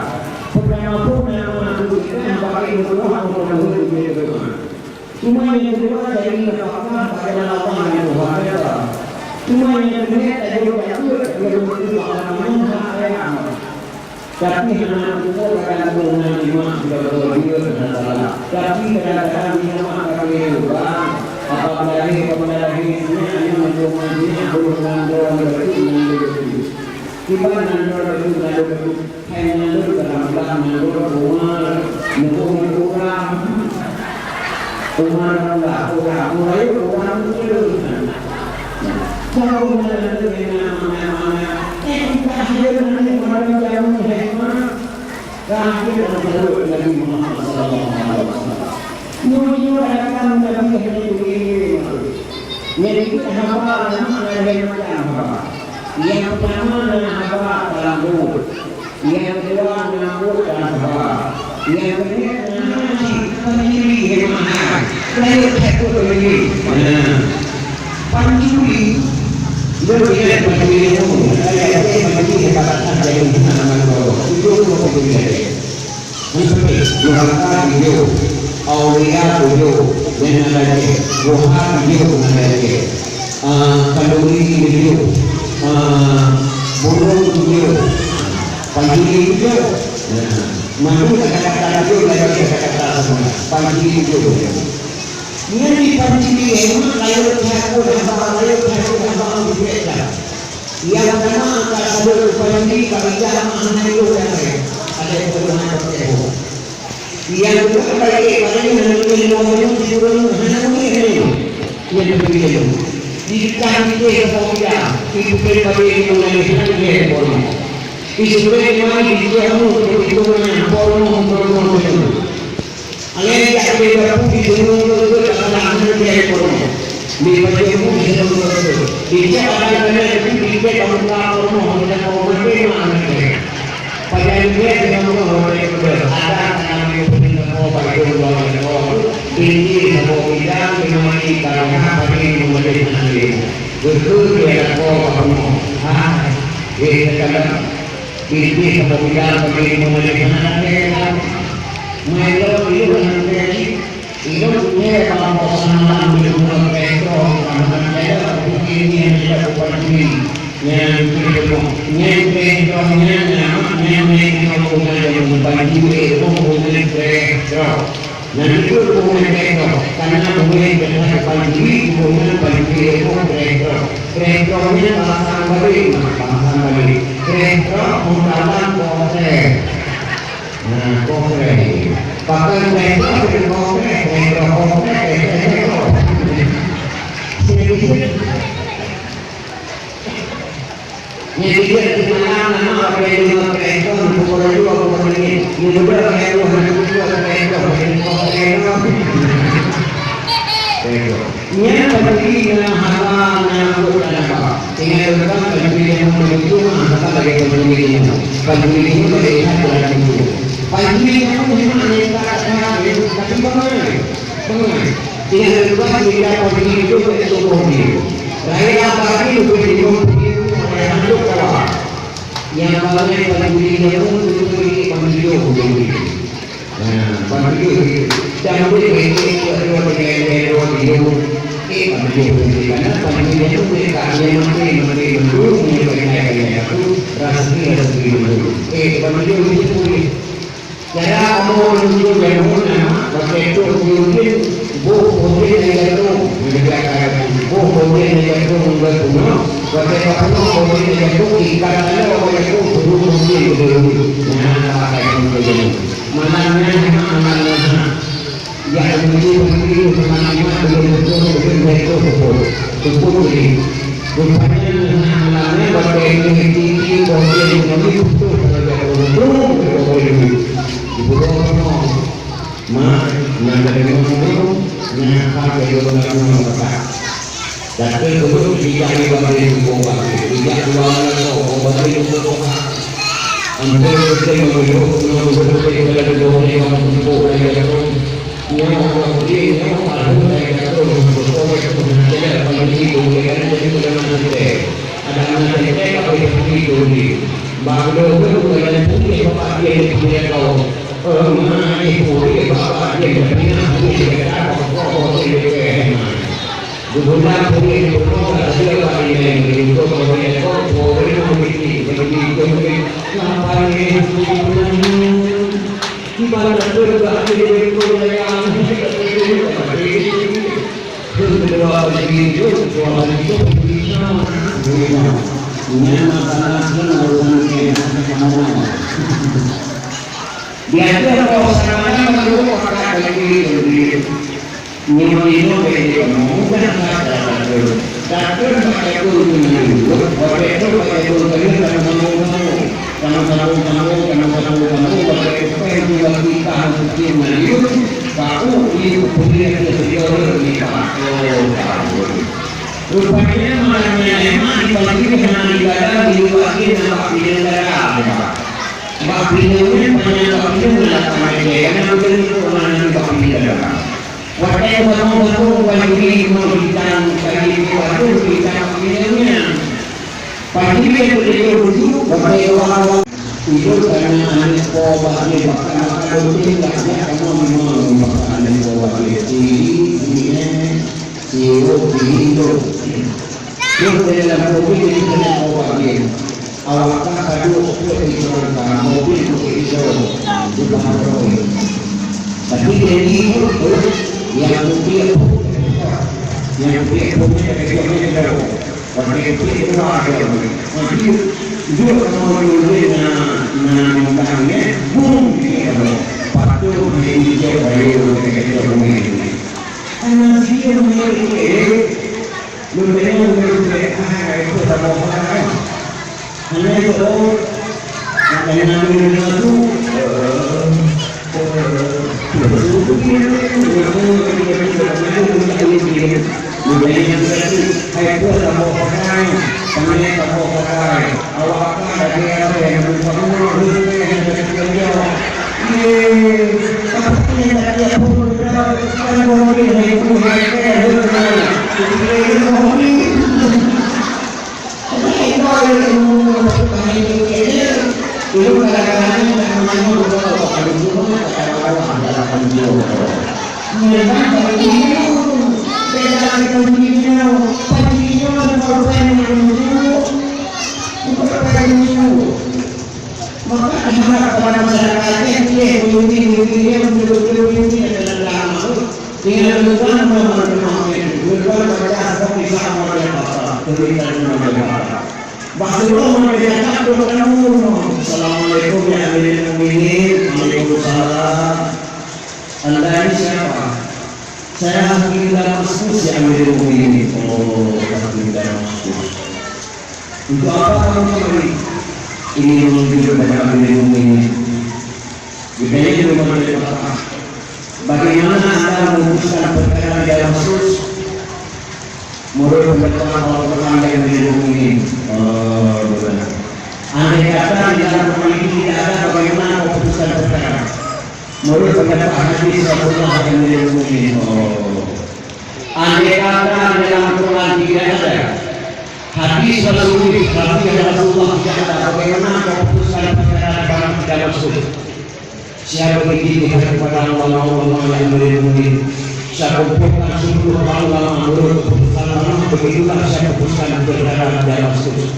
Peunama, peunama Abu Jahal bari meurunoe meurunoe jeuet keu teuma. Teuma nyang keudua, cari nafkah bak jalan Allah nyang Tuhan redha. Teuma nyang keuneuk, tajok bacut ngon ulama nyan hak ayah. Tapi hana tuwoe kadang-kadang ngon iman sibagoe jeuet hana salah. Tapi kadang-kadang nyan mak ka keuneuk ubah. Apabila lé, apabila lé sinyak nyan meunyoe sinyak, beuh ngon droe bacut ngon lé bacut. Kiban ngon droe bacut ngon lé bacut. Hai nyan lôn kadang-kadang nyan lôn Umar, nyoe ureueng, Umar Allah, ureueng, ureueng, ureueng keu. Kalau Umar nyan lôn nyang mana-mana, eh, kita hadir nanti malam jamu, hai Umar. Terakhir, Nabi Muhammad sallallahu alaihi wasallam. Nyoe-nyoe datang Nabi hana geuyue. Nyang dikeue haba na, na lhèe macam haba. Nyang peutama na haba talambot. Nyang keudua na buet dan haba. Nyang keuneuk na haji, pancuri, hé mahai. Lalu takut lagi. Mana? Pancuri. Dia tidak pancuri. Nuraka tujoh, aulia tujoh, nyang na lagèe, Tuhan tujoh na lagèe, ah, kanduri tujoh, ah, burông tujoh, panjuri tujoh. Nah, mandum kata-kata tujoh lagèe kata-kata sama. Panjuri tujoh. Nyan di panjuri nyan, layeuk that buet haba, layeuk that buet haba, Nyang pertama, ka saboh upaya jih bak ijak mak hana ilôn damai, ada keturunan berkecebong. Nyang kedua, bak ék, bak ék hana ilôn lima puluh, sikureueng hana mungkin ilôn. Nyang ketiga, di dekat itu saboh ija, itu pun bak ék ilôn lagi hana ilôn. Itu pun mari di dia mu, itu pun hana ilôn. Alèh jak lé bapu di deungon geuh-geuh lam aneuk jai peurumoh. Lé pajoh bu di deungon geuh-geuh. Ijak aneuk-aneuk di bèk muka peurumoh, meunan peurumoh maté ma aneuk jai. Pajan jai deungon geuh watèe keudeh, ada tanam di peurumoh, pajoh dua meter. Tinggi saboh bidang, teuma di tanah, padi meumeuléh aneuk. Geuh-geuh dia lakoe bak peurumoh. Hai, eh, sekarang. Pih-pih saboh bidang bagi meunyoe hana lagèe nyan. Meunyoe ilôn hana lagèe jih, ilôn punya bang bosan malam di rumah kentong, karena saya bukan ini yang tidak bukan diri. Nyan kiri rumah. Nyan kiri rumah, nyan, nyan, nyan, nyan, nyan, nyan, nyan, nyan, nyan, nyan, nyan, nyan, nyan, nyan, Nyan dikeue bumoe Kreng Droe, kana bumoe teuka Panjuri, bumoe Panjuri Leumo Kreng Droe. Kreng Droe nyan bahasa Bali, bahasa Bali. Kreng Droe meukawan kokrek. Nah, kokrek. Pakon Kreng Droe, Kreng Droe, Kreng Droe, Kreng Droe. Nyan jeuet di malam, nama watèe deungoe keu Anton, pukul dua, pukul lima. Nyan beudôh keu Anton, nyan beudôh keu Anton, nyan beudôh keu Anton. Nyan bagi na haba na buet dan haba. Ingat lôn peugah, bagi nyang meunyoe haba lagèe bagi nyoe. Bagi nyoe lagèe that bulan nyoe. Bagi nyoe memang nyata that, tapi bangai. Bangai. Ingat lôn peugah, kita bagi nyoe untuk bagi. Raya bagi untuk bagi nyoe, raya untuk kawan. Nyang bangai Panjuri nyoe, beutôi Panjuri nyoe. Nah, Panjuri nyoe. Dan boleh berhenti dua-dua dengan dua-dua. Eh, Panjuri nyoe. Karena Panjuri nyoe, mereka yang mati, mati, mati, mati, mati, rasmi, rasmi, mati. Eh, Panjuri nyoe. Cara kamoe meununjuk jameun na, watèe trok mimpin, boh peumimpin nyang jatuh, meunegak kayu, boh peumimpin nyang jatuh ngon peunoh, watèe ka peunoh peumimpin nyang jatuh, ikat taloe nyang jatuh, turun peumimpin keudua. Nyan ka kayu keudua. Malam nyan, malam nyan. Jak meunyoe bagi mangat-mangat ulôn beutôi, ulôn beutôi seupôt. Seupôt ulôn. Rupanya na malam nyan watèe ulôn titi boh jih nyoe putôh keunoe jak ureueng. Putôh keunoe jak ureueng. Dibuka rumoh. Mak, na deungoe nyoe, na ka deungoe nyoe kakak. Tapi ulôn tidak dibagi hukum bagi, tidak dua malam kau bagi hukum Tuhan. Ambil hukum menurut menurut hukum yang ada di bawah yang hukum yang ada. Nyoe orang dia nyoe kalau saya kata hukum yang ada bagi itu yang ada di dalam hati. Ada anak saya tak boleh pergi itu ni. Bang dulu tu bukan putih bapak dia di punya kau. Eh, mana ni putih bapak dia di punya putih dia tak apa kau dia. Geugulam puléh di peunoh ka siap bak inong, geujukok bak inong, po ureueng meumiké, meumiké, meumiké. Lampai lé, ibarat teuga di lingkong layang. Keudua bagi jok, dua bagi jok, bisa. Nyan masalah nyan urusan nyan, sama-sama. Biasa kau sama-sama dulu pakai bagi jok. Nyoe-nyoe bèk jeuet mudah that takheun. Takheun bak takheun keuneuk. Watèe trok bak takheun keuneuk, tamong-tamong, tamong-tamong, tamong-tamong, watèe trok bak takheun keuneuk, bak u ié peue nyang teuseujok rot nibak. Oh, takheun. Rupanya malam nyan emang dibagi hana ibadah, dibagi hana bak pinang dara. Bak pinang nyan, panyang bak pinang adalah panyang jaya, hana mungkin untuk orang yang bak pinang dara. Watèe geutanyoe-tanyoe ban juri limong bintang, kali limong bintang bak pinang nyan. Panyang juri nyang beutôi-beutôi, watèe awak-awak Ilôn kana aneuk po bak lé, bahkan maka lôn tinggai jak kamoe limong, maka aneuk po bak lé. Siri, sinyé, siup, sihindong. Lôn dari lam mobil, jadi keuneuk po bak lé. Awak ka duek peuet di Jakarta, mobil peuet di Jawa, di Baharoi. Tapi jadi pun, yang mobil pun, yang mobil pun, yang mobil pun, Watèe pih dua kali. Jadi, duek kamoe lôn na, na bintang nyan, bum, di kamoe. Patut di ijok bayeue keu bumi. Hana sieum nyan, eh, lôn deungoe lôn lé, ah, itu kamoe orang. Hana itu, oh, hana lôn deungoe tu, eh, Maka diharap kepada masyarakat, eh, eh, pemimpin-pemimpin yang betul-betul memimpin adalah ulama. Dengan ulama, ulama, ulama, ulama, ulama, ulama, ulama, ulama, ulama. Bak sigoe meunyoe teuka, Assalamualaikum ya Amirul Mukminin. Waalaikumsalam. Anda ini siapa? Saya Hakim Damaskus ya Amirul Mukminin. Oh, Hakim Damaskus. Untuk apa kamu kemari? Ini menuju kepada Amirul Mukminin. Geutanyong lé Umar bin Khattab, "Bagaimana anda memutuskan perkara di Damaskus?" Menurut pendapat Al-Quran dan Amirul Mukminin. Oh, benar. Andai kata di dalam Quran itu tidak ada, bagaimana kau putuskan perkara? Menurut pendapat hadis Rasulullah dan Amirul Mukminin. Oh. Andai kata di dalam Quran tidak ada, hadis Rasulullah, hadis Rasulullah tidak ada, bagaimana kau putuskan perkara di Damaskus? Siapa begitu kepada Allah, Allah yang melindungi. Saya kumpulkan seluruh Allah menurut keputusan Allah, begitulah saya putuskan perkara di Damaskus.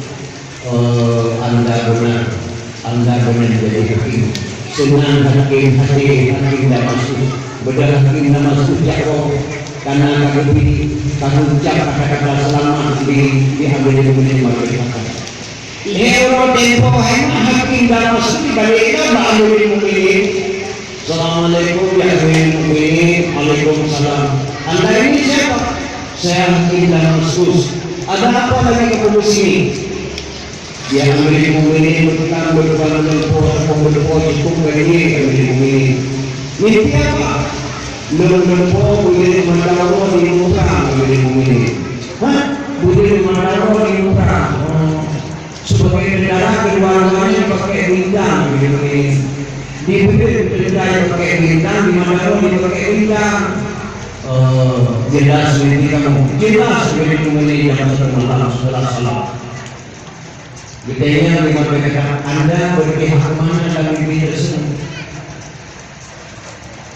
Oh, anda benar, anda benar jadi hakim. Senang hakim, hakim, hakim Damaskus. Bedah hakim Damaskus jak roh, karena ka geubri, ka geucap kata-kata selamat di, di Amirul Mukminin Marwah. Lhèe uroe tempo hai hakim Damaskus balik ka bak Amirul Mukminin. Assalamualaikum ya Amirul Mukminin. Waalaikumsalam. Anda ini siapa? Saya hakim Damaskus. Ada apa lagi kamu di sini? Ya Amirul Mukminin, beutang beutang meulumpoe, ataupun meulumpoe cukup kali ni, ya Amirul Mukminin. Mimpi apa? Meulumpoe buleuen mata uroe di muka, Amirul Mukminin. Hah? Buleuen mata uroe di muka. Oh. Sebagai tentara kedua-duanya pakai bintang, Amirul Mukminin. Di buleuen tentara pakai bintang, di mata uroe pakai bintang. Oh, jelas mimpi kamu. Jelas Amirul Mukminin yang satu malam sebelah salam. Geutanyong lé malaikat, "Anda berpihak ke mana dalam mimpi tersebut?"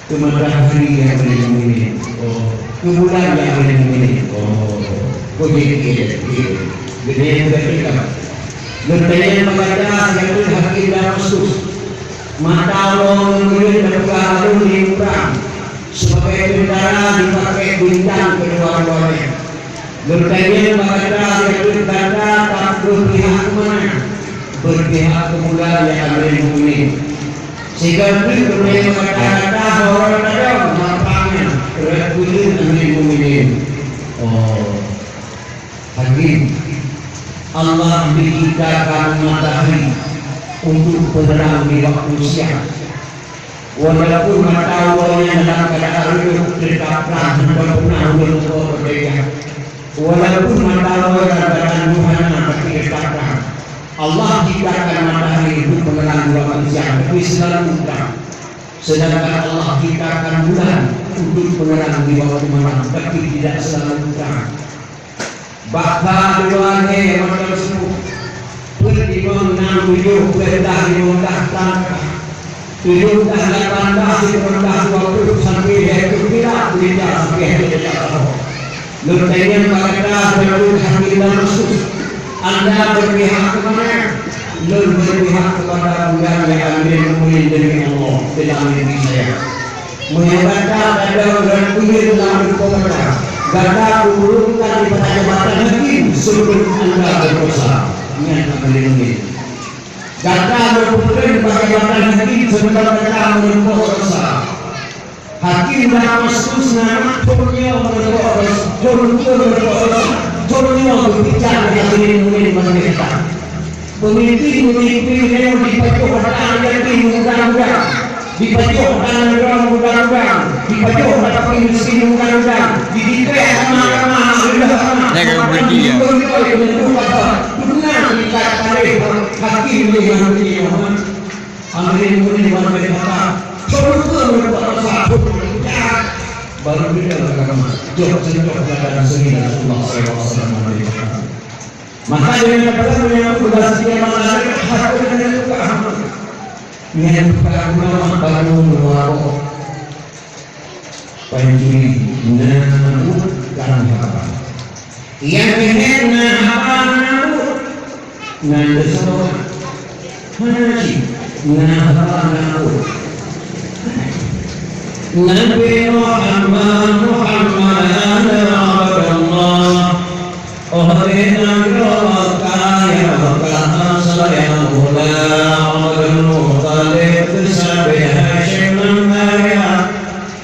"Ke matahari ya Amirul Mukminin." "Oh, ke bulan ya Amirul Mukminin." "Oh, begitu." Geutanyong lé malaikat, "Geutanyong bak gata siapa hakim Damaskus?" Mata uroe ngon buleuen teuka alun di muka, sebagai tentara dipakai bintang kedua-duanya. Lôn tanyong bak gata, gata, gata berpihak ke mana? Berpihak ke bulan ya Amirul Mukminin. Sigoe teuk lôn tanyong bak gata, gata, uroe tadong mapang nyan, rot buleuen Amirul Mukminin. Oh. Hakim, Allah menciptakan matahari untuk penerang di waktu siang. Walaupun mata uroe nyan dalam keadaan redup, tetap terang, hana pernah ulôn uroe berbeda. Walaupun mata uroe dalam keadaan duhana, tapi tetap terang. Allah ciptakan matahari untuk penerang di waktu siang, tapi selalu terang. Sedangkan Allah ciptakan bulan untuk penerang di waktu malam, tapi tidak selalu terang. Bak that dua lhèe mantong seumoh, Peuet limong nam tujoh, peuet blah limong blah, tujoh blah lapan blah, sikureueng blah dua ploh, sampoe lhèe ploh, sampoe lhèe ploh saboh. Lôn tanyong bak gata, Tuan Hakim Damaskus, anda berpihak ke mana? Lôn berpihak kepada anda, ya Amirul Mukminin, demi Allah, bila Nabi saya. Meunyoe gata gadôh ureueng kuyeueng lam rumpok gata, gata kuturunkan daripada jabatan hakim sebelum anda berkuasa. Nyan hana lé mungkin. Gata meupeureulee bak jabatan hakim sebelum gata meureumpok kuasa. Hakim Damaskus na mak thon nyoe meureumpok kuasa, thon nyoe meureumpok kuasa, thon nyoe geubicara di hati mungkin bak gata. Peumimpin-peumimpin nyoe jipajoh bak yatim undang-undang, jipajoh bak nanggroe undang-undang, jipajoh bak fakir miskin undang-undang, jidikek agama-agama, reuloh agama, Nyan kan bahkan berhenti, ya. Jidikek oleh peunentu basa. Duna tingkat paléh hakim lé manusia nyoe. Amrin meunan wan bèk mata. Coba ke meureumpok basa, baru beda agama. Jok contoh kata Rasulullah sallallahu alaihi wasallam. Maka dengan kata yang berbasis yang mengalir, hati dengan luka. Nyan bukan ulama baru mewarok. Pancuri na buet kana haba. Nyang keuneuk na haba na buet. Na teusoe. Hana cit na haba na buet. Nabi Muhammad, Muhammad anta Abdullah. Oh, di nanggroe Makkah, ya Makkah, asal ya mula, Abdul Muttalib, sabe Hasyim nan kaya.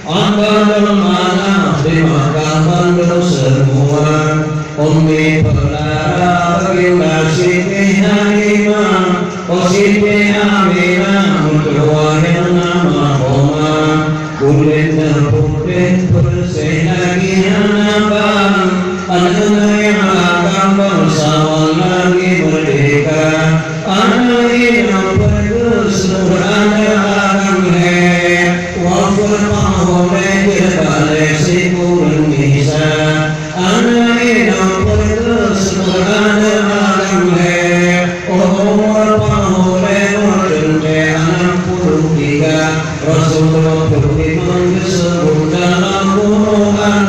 Abdul Manaf di Makkah bandum seumua. Ummi Peulara, Baginda Siti Halimah, oh, Siti Aminah, meutuah nyang na meuhoreumat. Kulét na putéh peureuseh lagèe hana ban, aneuk nyang agam bangsawan lagèe meurdéhka, aneuk inong peue geuseumeurana agam lhèe, wafeuet pangulèe jeuet balèe sikureueng misa. Aneuk inong peue geuseumeurana agam lhèe, oh, umur pangulèe meuteuntèe anam puluh tiga. Rasulullah peutimang geuseumeurana Al-Qur'an,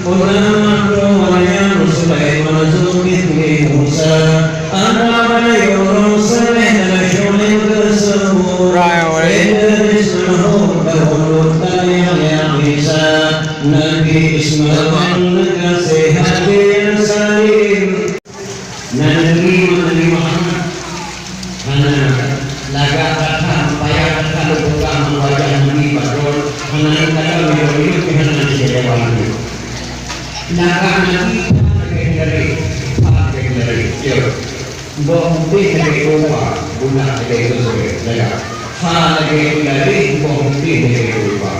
ulama droe nyan Sulaiman, Zulkifli, Musa, Adam, Yunus, Saleh, dan Syu'aib geuseumeurana. Idris, Nuh, Daud, Lut, dan Yahya, Isa. Nabi Ismail, Nabi Hajar, Salim. Nabi, Nabi Muhammad. Hana lagak that-that, payah that-that lôn peugah wajah Nabi bak droe. Hana lôn kalon, lôn kalon, hana lôn jaweueb. Lagak Nabi, pha lagèe dari, pha lagèe dari. Ya. Boh putéh lagèe rupa, bulat lagèe keusoi. Lagak. Pha lagèe dari, boh putéh lagèe rupa.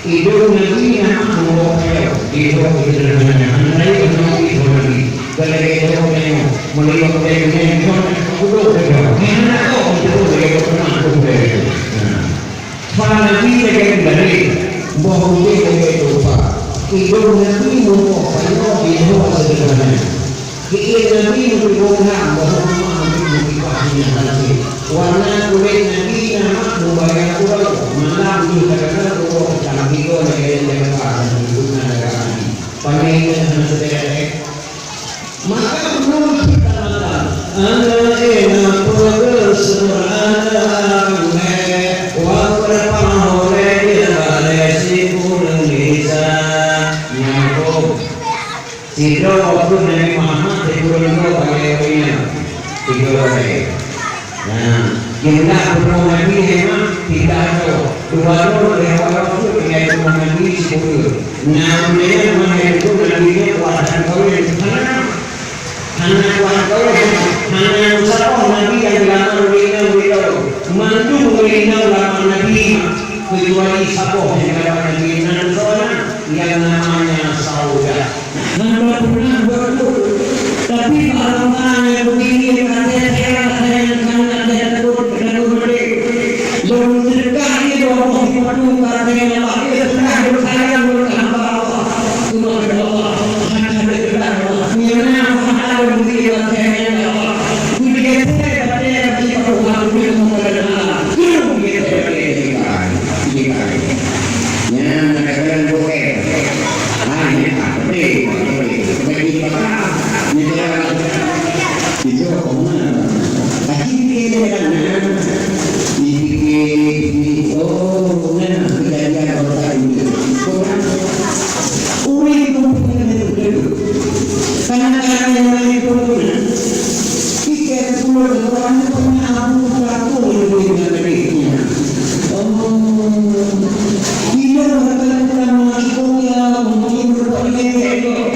Idong Nabi na mak muboh kayoe, jidhoe seudeurhana, hana rayeuk nyoe idong Nabi. Galagèe droe tanyoe, meuliyok lé nyoe, nyoe udong keudroe. Hana kok jidhoe lagèe teuma udong lé. Nah. Pha Nabi lagèe geulandéng, boh udeb lagèe tupa. Idong Nabi muboh kayoe, jidhoe seudeurhana. Keuieng Nabi meuteugoh lam, bahwa umat Nabi meukibah minyak rasé. Warna kulét Nabi na mak mubaya ureueng, malam jih kadang-kadang uroe petang, tiga lagèe nyang jaga dan guna jaga Nabi. Pandai ingat hana seudeh-deh. Maka meunurot kita malam, aneuk inong peugeuh seumeu'ah lé, wak reupah olèh dia balèe sikureueng bisa. Nyambung. Sidroe waktu Nabi Muhammad sikureueng droe balèe ureueng inong. Tiga balèe. Nah, indak peurumoh Nabi memang tiga droe. Dua droe lé awak waktu tinggai peurumoh Nabi sikureueng. Nah, memang hai tu Nabi nyoe kuat hana kawin. Hana, hana kuat kawin. Hana saboh Nabi nyang geulamar ureueng inong, ureueng inong. Mandum ureueng inong lamar Nabi, kecuali saboh nyang geulamar Nabi, nan soe na? Yang namanya Saudah. Hana pernah bertemu, tapi barang-barang yang begini kata saya, saya sangat takut, takut mati. Lôn seudeukah lé dua boh pintoe, kata Allah, ya, seudeukah lôn sayang lôn hamba Allah. Subhanallah, hana seudeukah Allah. Nyang na Allah, hana lôn bri kata Allah. Kudiek saya Itu koma. Tapi pikir dia kan, nah. Dipikir, dipikir, oh, nah, kejadian orang tak ingat. Koma. Urip tu bukan itu. Kadang-kadang yang lain pun, nah. Pikir pulang orang punya abu satu yang lebih menarik. Oh. Bila orang kata mengikuti Allah, mungkin berbuat lebih baik.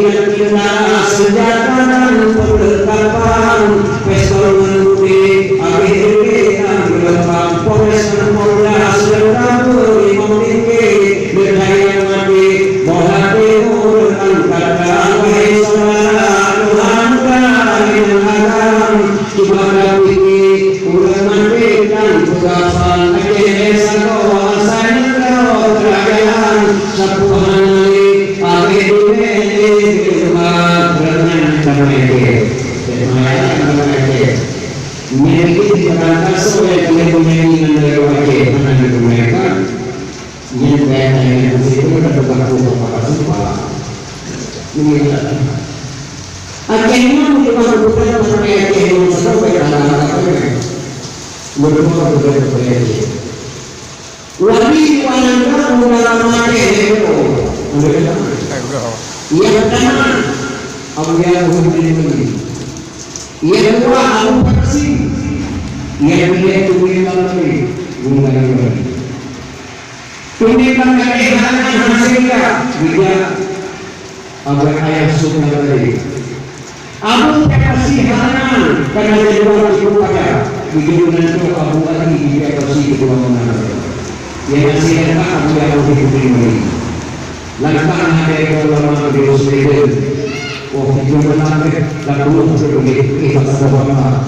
Jakanan peureukatan, pistol ngon budi, abéh diri dan geuleumpang, Polres ngon Polda, seuleuka beurimong tinggi, leukai nyang mati, boh até ureueng angkat, wahé syedara, Tuhan ka inong agam. Cuba tapike, ureueng maté dan peugah phan, Aceh sagoe asai nanggroe keurajeuen, sapeue hana lé, abéh dumé lé, keureubeuen reunyan damai Aceh. Damai Aceh. Nyan keuh di padang Kaso nyang keuneuk meunyanyi ngon lagu Aceh, hana geumeuka. Nyan gaya-gaya musik tu kan bukan aku apa sumpah. Ini lah. Aceh nyoe bukan bukan sampai Aceh nyoe sampai tanah apa. Menurut aku bukan sampai Aceh. Wali wanita muda Aceh nyoe. Yang pertama, Abuya Muhyiddin Wali. Yang kedua, Abu Faksi. Yang ketiga, Tumimbang Wali. Tumimbang Wali. Tumimbang Wali hana hasil ka. Bijak. Abang ayah suka tadi. Abu Faksi hana kana jadi wali guru pada. Bijak nanti Abu Ali di Faksi kedua mana. Yang hasil ka Abu Yahudi Tumimbang Wali. Langkah na dua ulama di Sweden. Oh, itu benar deh. Lalu untuk di kita sama-sama.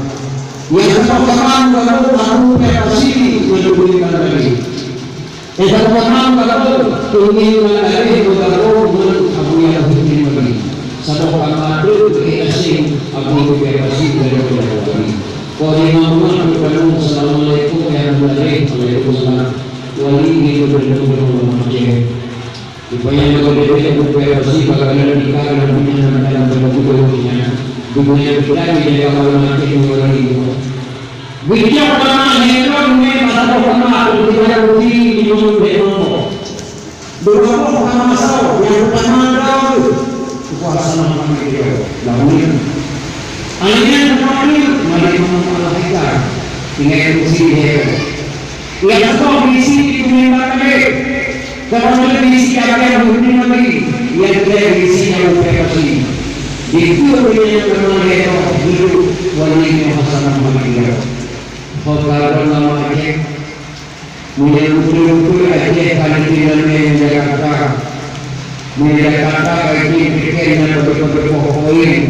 Yang sama-sama menggabung aku Faksi untuk diri tadi. Eh, sama-sama menggabung, ingin tadi menggabung dengan Abu Yahudi tadi. Sama-sama itu asing Abu Faksi dari Faksi. Kalau imam Muhammad, Assalamualaikum warahmatullahi wabarakatuh. Waalaikumsalam. Wali itu benar-benar ulama Aceh. Rupanya kalau dia tidak berkomunikasi, bagaimana nikah dan punya anak dalam dalam budayanya. Dunia kita di dalam mati mengalami. Bijak ulama Hindu ni pasal ulama tu tidak rugi di mulut dia mampu. Dua ulama masal yang pertama adalah kuasa nama dia. Lalu ini. Akhirnya terakhir, mari Allah kita. Tinggal kursi dia. Nyang saboh bisi di Tumimbang Wali, saboh lé bisi Abu Yahudi Tumimbang Wali, nyang keu lhèe bisi Abu Faksi. Di dua buleuen nyang keunong lhèe droe, geudong Wali Muhammad Muhammad Ridho. Ho ka lôn lama Aceh. Meunyoe beutôi-beutôi Aceh ka ditinggai ngon Jakarta. Meunyoe Jakarta ka item pike nyang beutôi-beutôi poh poin.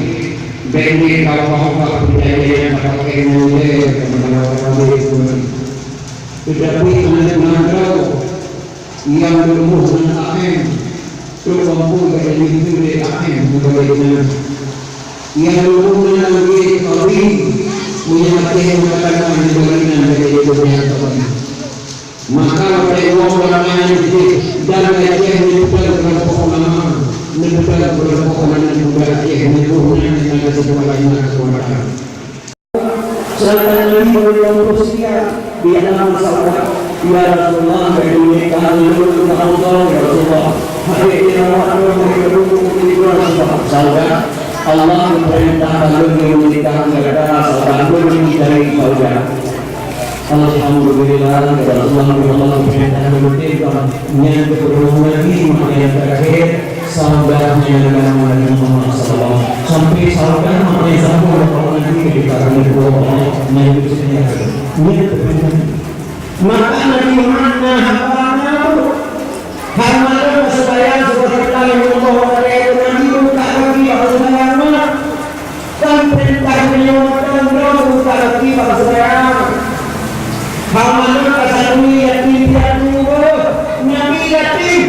Bèk lé ka ubah-ubah peujanjian nyang ka pakèk ngon lé keupada ureueng Aceh. Teutapi aneuk nanggroe nyang leumoh ngon A M, trok gampông ka jadi lé A M meugabe nyan. Nyang leumoh ngon lagèe Abi, meunyoe Aceh meukataan ngon lagèe nyan ka jadi leumoh ngon Abi. Maka watèe woe lam nyan jih, dan Aceh neupeugah keulompok ulama, neupeugah keulompok aneuk muda Aceh, neuboh nyan nyang ka seukolah nyang keukuatan. Sedangkan Nabi baru lima puluh sekian di hadapan sahabat, "Ya Rasulullah, bagi nikah dulu kita Allah, ya Rasulullah." Hadir di awak dulu, bagi dulu kita Allah. Sahabat, Allah memerintah lalu menikah negara sahabat dulu mencari saudara. Alhamdulillah, ya Rasulullah, Allah memerintah menikah. Nyang keupeureumeun lagi, maka nyang terakhir, saudara nyang agama Nabi Muhammad sallallahu alaihi wasallam. Sampai saudara maka nyang sambung dapat Nabi ketika kami dua orang majlis ini. Nyang keupeureumeun. Maka Nabi Muhammad na haba na tu. Hamba tu sembahyang sebagai Allah yang Allah dari Nabi buka kaki bak sembahyang mah. Kan perintah beliau makan buka kaki bak sembahyang. Hamba tu tak satu yatim piatu, Nabi yatim.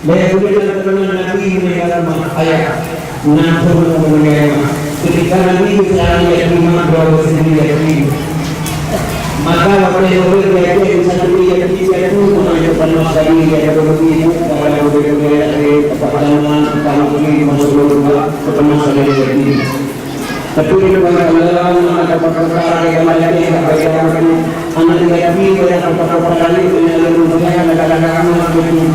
Lhèe buleuen teungoh Nabi meuninggai mak ayah, na phon meuninggai mak. Ketika Nabi geucari yatim mak, dua belas ribu yatim. Maka watèe ureueng yatim satu yatim piatu, maka itu panas tadi, dia ada bagi ibu, pada ureueng-ureueng yatim, apa nama, entah mungkin masuk lubang, panas tadi yatim. Tapi di dalam anak kota-kota ada yang banyak yang tak baik, anak lelaki banyak kota-kota lain yang lalu mulia, anak-anak anak itu.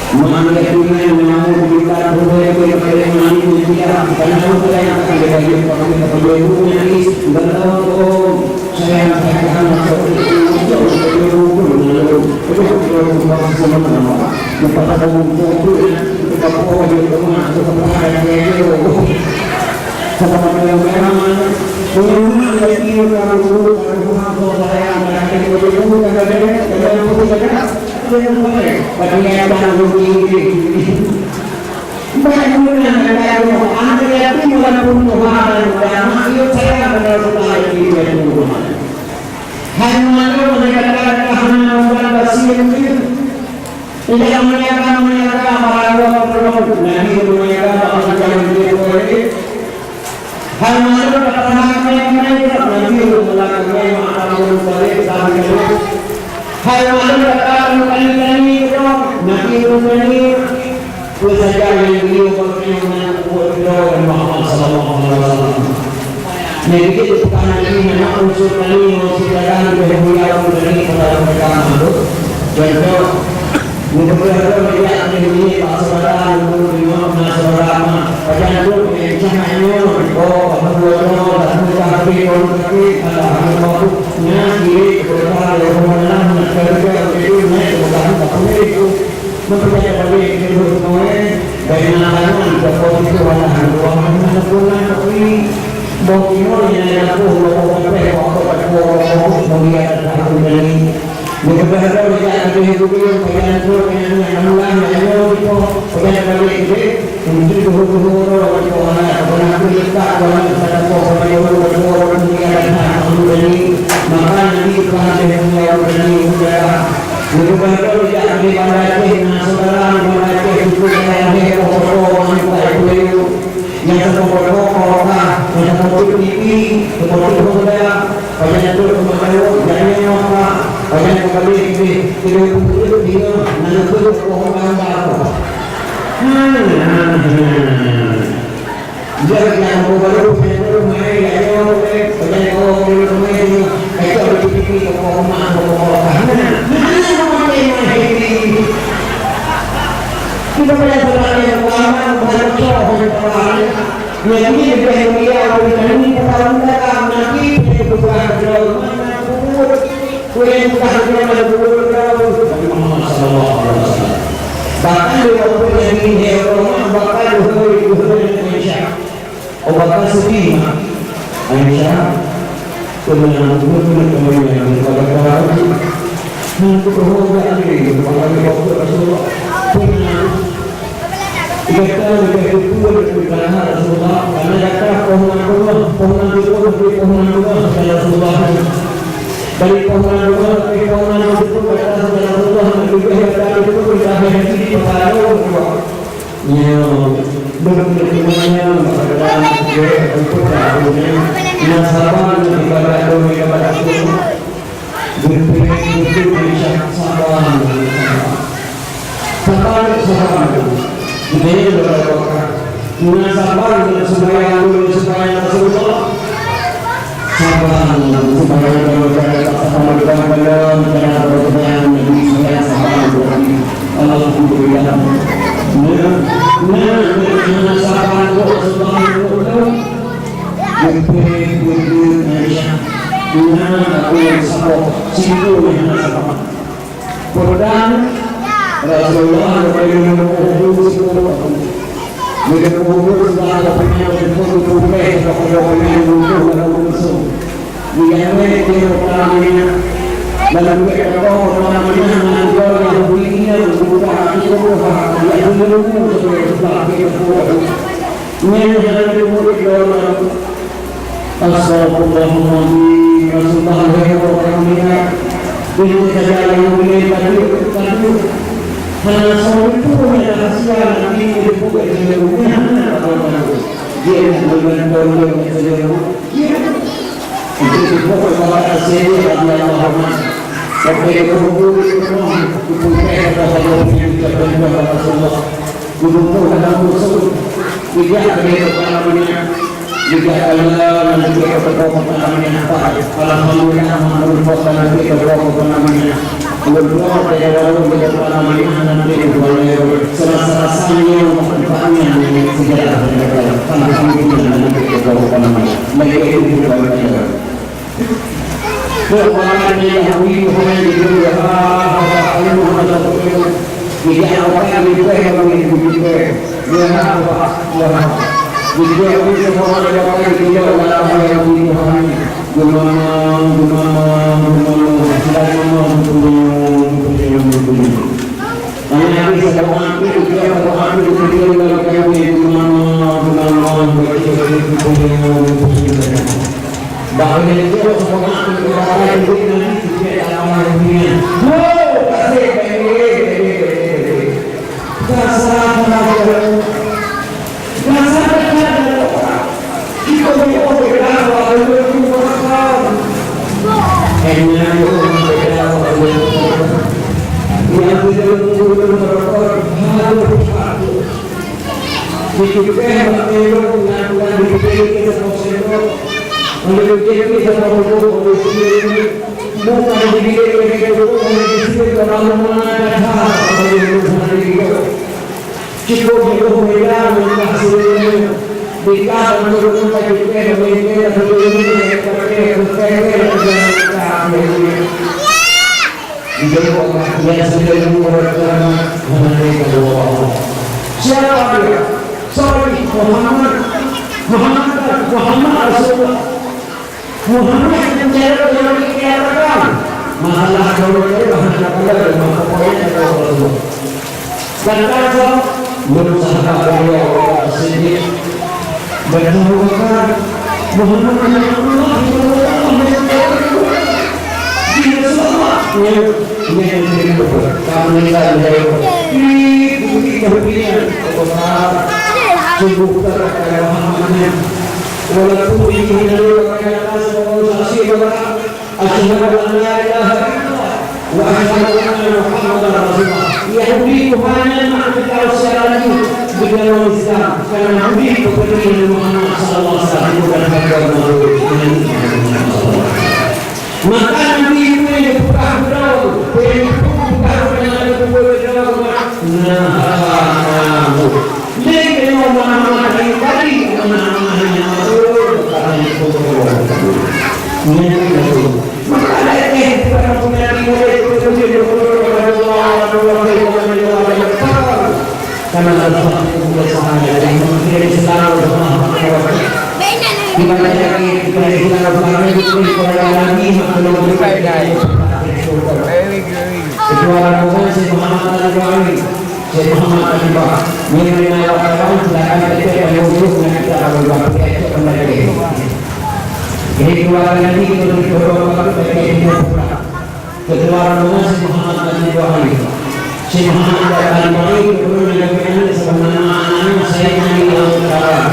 Mana lelaki yang mau diminta, boleh, boleh, boleh, mana itu tidak, karena orang yang akan dibagi, pakai, pakai, ibu, nangis, dan tahu, oh, saya akan, akan masuk itu, itu, itu, itu, itu, itu, itu, itu, itu, itu, itu, itu, Hai malam mereka kata hana ubat basi mungkin. Tidak menyangka-menyangka para ulama Nabi menyangka bahwa jalan dia boleh. Hai malam kata hana menyangka Nabi menyangka maka pun boleh sampai. Hai malam kata kami kami Nabi menyangka Peue saja nyang beliau pakai meunan buet droe Muhammad sallallahu alaihi wasallam. Nyan dikit teupeugah Nabi, nyan unsur tani, unsur dagang, lebih mulia unsur tani pada mereka makhluk. Contoh, meunyoe droe jak keu nyoe bak syedara, meunyoe na syedara ma, pajan tu nyang cah nyoe, oh, meunyoe droe, tak meunyoe tapi, oh, tapi, alah, meunyoe nyan kiri, kepada Allah, nak kerja, itu, naik, bukan, tak boleh itu. Meupeugah balik keu lôn, "Baina tangan teuka teuka walah dua hana teupeuna keu boh inoe nyang na boh lobong leupeh waktu teuka lobong mulia dan tahun dari." Meupeugah lôn jak keudeh guriyong, peugah lôn nyang nyang meulah nyang nyoe dipoh, peugah balik keudeh, untuk tuhu-tuhu roh dipoh hana teupeuna keu lekat walah teuka poh mulia dan tahun dari. Maka Nabi Ibrahim mulia dari mulia. Geupeugah lôn jak di Banda Aceh, na syedara Banda Aceh, suku Banda Aceh, poh-poh, poh-poh, nyang saboh poh-poh, nyang saboh peuet pipi, saboh peuet hoda, pajan trok keu Makassar, jak nyoe, Pak, pajan keumbali keu, keu peuet pipi, na neupeuet poh hoda, Pak. Hmm, hmm, hmm. Jadi, yang baru-baru, baru main, ya, ya, oke. Oke, oh, oke, oke, oke. Itu ada di T V, tokoh rumah, tokoh rumah. Nah, nah, nah, nah, nah, nah, nah. Kita pada saudara yang lama, bukan cowok, bukan cowok. Yang ini lebih mulia, lebih tinggi, bukan dalam, nanti, bukan dalam, mana, bukan. Ulèe buka hati pada guru-guru Nabi Muhammad sallallahu alaihi wasallam. Bahkan di waktu Nabi di rumah, bahkan di rumah, di rumah Aisyah. Oh, bahkan sedih, Mak. Aisyah, tenang, tenang, tenang, tenang, tenang, tenang. Nah, aku berhormat ni, Rasulullah. Tenang. Gata leubeh teupeue deungon Rasulullah, karena gata poh nan beungoh, poh nan teupeue, poh nan beungoh, kata Rasulullah. Dari poh nan beungoh, dari poh nan teupeue, kata Rasulullah, leubeh gata teupeue, leubeh haji, kata Rasulullah. Nyoe, beutôi-beutôi nyoe, kata Rasulullah, na saban ibadat donya, ibadat Rasulullah. Beutôi, beutôi, Aisyah, saban, saban. Saban, saban. Jadi, beberapa orang. Na saban, sembahyang, sembahyang Rasulullah. Saban, sembahyang, saban, saban, saban, saban, Nabi, sembahyang, saban, Nabi. Alhamdulillah. Nah, nah, na saban, Rasulullah. Beutôi, beutôi, Aisyah. Nah, aku yang sabar. Situ yang sabar. Peudang Rasulullah, Rasulullah, Rasulullah, Rasulullah, Nyan hana teupeue lom. Astagfirullahalazim, Rasulullah, wahai para ulama. Ini saja yang boleh tadi, tadi. Hana soe pun yang rahsia Nabi itu bukan dia punya. Dia nak menonton dia saja. Itu sebab Allah Taala, Allahumma. Sampai ke kubur, itu pun kata Rasulullah. Geuduek lam khusus, geujak keu teuka namanya, geujak keu Allah, ngon teuka teuka namanya. Alhamdulillah, maklum, teuka namanya. Ulôn tuan teuka namanya, nanti ulôn serasa-rasa nyoe manfaatnya sejarah. Alhamdulillah, nanti teuka namanya. Lagi itu juga. Keubangan Yahudi, Yahudi, Yahudi, Yahudi, Yahudi, Yahudi, Yahudi, Siapa dia? Sorry, Muhammad. Muhammad, Muhammad Rasulullah. Muhammad mencari orang yang masalah kalau dia hanya pada rumah pokoknya ada Rasulullah. Dan kalau menurut sahabat beliau Siddiq, Muhammad, Muhammad, ya Rasulullah, ya Rasulullah, ya Rasulullah. Ini yang terjadi. Kami dari di bukit kemudian kota sungguh terkena Muhammadnya. Walaupun ini adalah kata saksi bahwa Asyhadu an la ilaha illallah wa asyhadu anna Muhammadar Rasulullah. Yahudi Tuhannya nak kita secara lagi di dalam Islam karena Nabi kepada Muhammad sallallahu alaihi wasallam bukan hamba makhluk. Maka Nabi itu yang dipeugah beudôh, yang dipeugah beudôh, nah, nah, nah. Lé keunoe meunan-meunan tadi, meunan-meunan nyang beutôi, bukan hanya beutôi. Nyan beutôi. Maka ayat nyan bukan punya Nabi Muhammad, beutôi, beutôi, beutôi, beutôi. Karena Allah Subhanahu wa Taala yang memberi Islam, di mana lagi kita Islam, Islam itu kepada Nabi, maka Nabi. Ketua rombongan Syekh Muhammad Al-Ghazali. Syekh Muhammad Al-Ghazali. Nyoe na wartawan silakan cek dan rujuk ngon kita kalau bak cek kembali. Jadi keluarga nanti kita beri beberapa waktu bagi kita buka. Ketua rombongan Syekh Muhammad Al-Ghazali. Syekh Muhammad Al-Ghazali turun dari anak sebagaimana anak saya yang di dalam utara.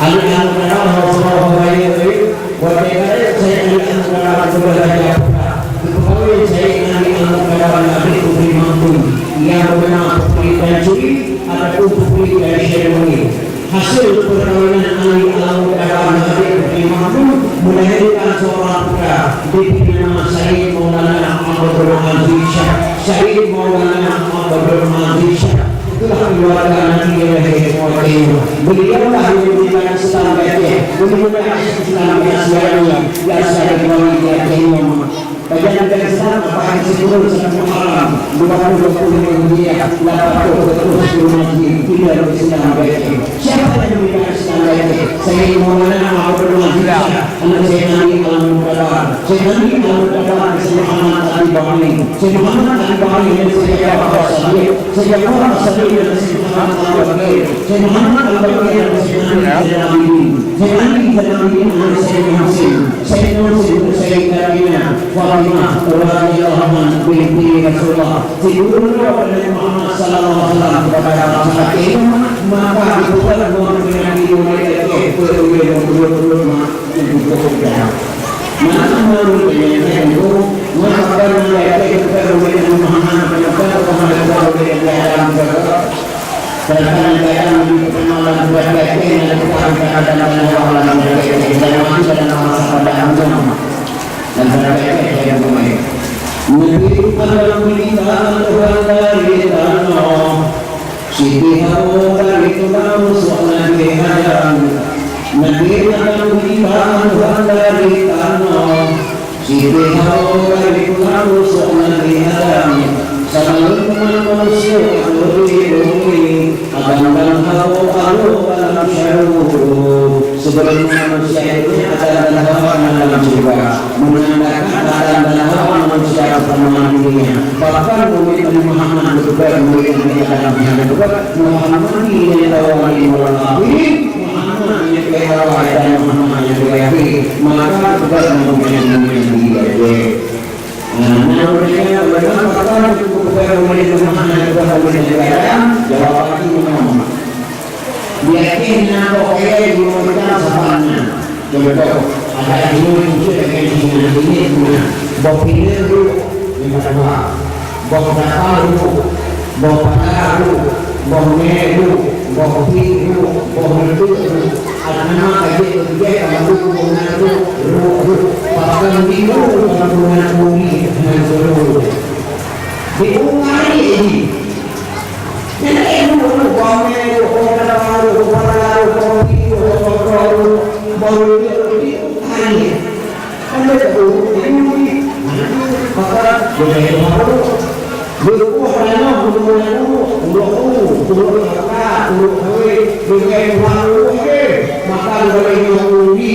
Anak-anak utara Rasulullah Bayu. Watèe kareueng Saidina Ali Al-Muqadam keubah Raja Putra, geupeukawen Saidina Ali Al-Muqadam ngon Putri Maktum, nyang beunama Putri Tan Curi ataupun Putri Tan Syedoni. Hasil perkawinan Ali Al-Muqadam ngon Putri Maktum melahirkan seorang putra, diberi nama Said Maulana Muhammad bin Aziz Syah. Said Maulana Muhammad bin Aziz Syah. Itulah keluarga Nabi Ibrahim. Beliaulah yang memberikan Islam di Aceh. Beliaulah Islam di Asia ini. Di Asia Tenggara, di Aceh ini. Pajan negara Islam, apa yang sepuluh satu Muharram, dua puluh dua puluh lima Hijriah, lapan puluh satu Masehi, tidak Islam di Aceh. Siapa yang memberikan Islam di Aceh? Said Maulana Muhammad bin Aziz Syah. Anak Saidina Ali Al-Muqadam. Saidina Ali Al-Muqadam, Said Muhammad Al-Baqi. Said Muhammad Al-Baqi, Said Ja'far As-Sadiq. Said Ja'far As-Sadiq, Said Muhammad Al-Baqi. Said Muhammad Al-Baqi, Said Muhammad Zainal Abidin. Said Ali Zainal Abidin, Said Muhsin. Said Muhsin, Said Aminah, Fatimah, radhiyallahu anha, binti Rasulullah. Said Muhammad sallallahu alaihi wasallam kepada sahabat, maka dibuka ruang dengan ilmu mereka, Siti Hawa dari tulang sok Nabi Adam. Nabi Adam diimbang Tuhan dari tanoh. Siti Hawa dari tulang sok Nabi Adam. Sabalom umat manusia turun di bumi, Adam dan Hawa ado dalam syurga. Sebagaimana manusia itu Adam dan Hawa dalam surga, menandakan Adam dan Hawa manusia pertama di dunia. Bahkan Nabi Muhammad juga memberikan kita dalam hadis juga, Muhammad ini awal wal akhir, Muhammad yang awal dan Muhammad yang akhir. Maka juga Nabi Muhammad yang akhir. Nah, menurutnya, bagaimana pakar untuk bukan oleh Tuhan dan bukan oleh negara? Jawabannya menolak. Di Aceh na boh kayèe jimeucah saban na. Contoh, ada jinoe jujur dengan jinoe ini guna. Boh pineung dulu, yang kedua. Boh kapal dulu, boh pala dulu, boh mè dulu, boh pi dulu, boh meuteuk dulu. Anak ka jeuet keu jih ka mandum bumoe nyan rhot, rhot, rhot. Pakon di rhot, bukan bumoe nyan bumi, nyan rhot. Di umat ini, nyan rhot, rhot, bamè rhot, kota rhot, kepala rhot, kopi rhot, kota rhot, baru dia rhot, di umat ini. Kan dia tak rhot, di bumi. Maka, dia tak rhot. Geupoh tanoh geupeue uruek, uruek u, uruek mata, uruek kawé, geugèe Tuhan uruek jih, maka geubalèe nyoe uruek di.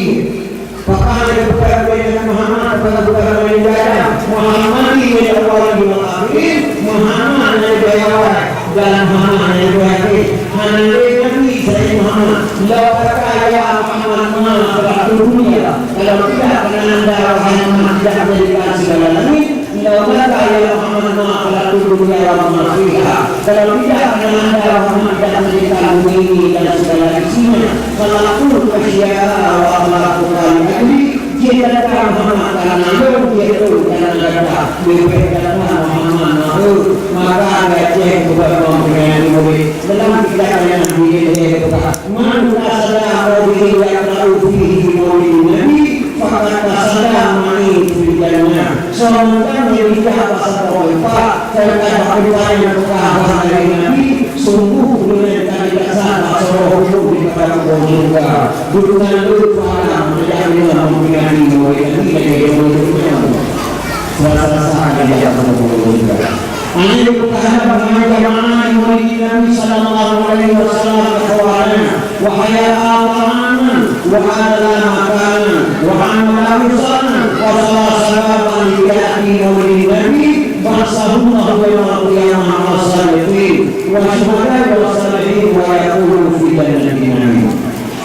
Pakon lé bukan Nabi Muhammad, pakon bukan Nabi Adam. Muhammad di awal di akhirin, Muhammad di awal dan Muhammad di akhir. Hana lé nabi selain Muhammad. Lau kata ya Muhammad ma khalaqtud dunya, kalau tidak, karena anda, wahai Muhammad, tidak menjadikan segala langit. Lau kata ya Muhammad ma khalaqtud dunya wa ma fiha, kalau tidak, karena anda, Muhammad, tidak menjadikan dunia ini dan segala isinya. Khalaqtul asya'a wa khalaqtuka li ajli. Jih gata, Muhammad, karena lôn, jih lôn karena gata. Leubeh gata, Muhammad, na eu. Maka gata buka bang pengen murid. Dalam kitab yang dilihat buka. Man qasada maulidin yaqra'u fihi maulidin nabi, faqad qasada ma'i fil jannah. Soe mantong nyang lidah pasal Taifah, teuka bak peue nyang teuka bak Nabi, sungguh geuhnyan ka jipeugah bak sidroe huköm di padang syeuruga. Geuhnyan lôn pahala meunyoe memperingati maulid Nabi lagèe ureueng nyan. Rasa-rasa aja tidak perlu juga. Hanya dipertahankan dengan jamaah di Maulid Nabi sallallahu alaihi wasallam, ikhwana. Wa haya ta'aman, wa adala makanan, wa amala ihsanan, wa sala salaman li ya'ti Maulid Nabi, ba'asahu Allahu yaumal qiyamah ma'as sadiqin, wa syuhada wa salihin, wa yaqulu fi jannatin na'im.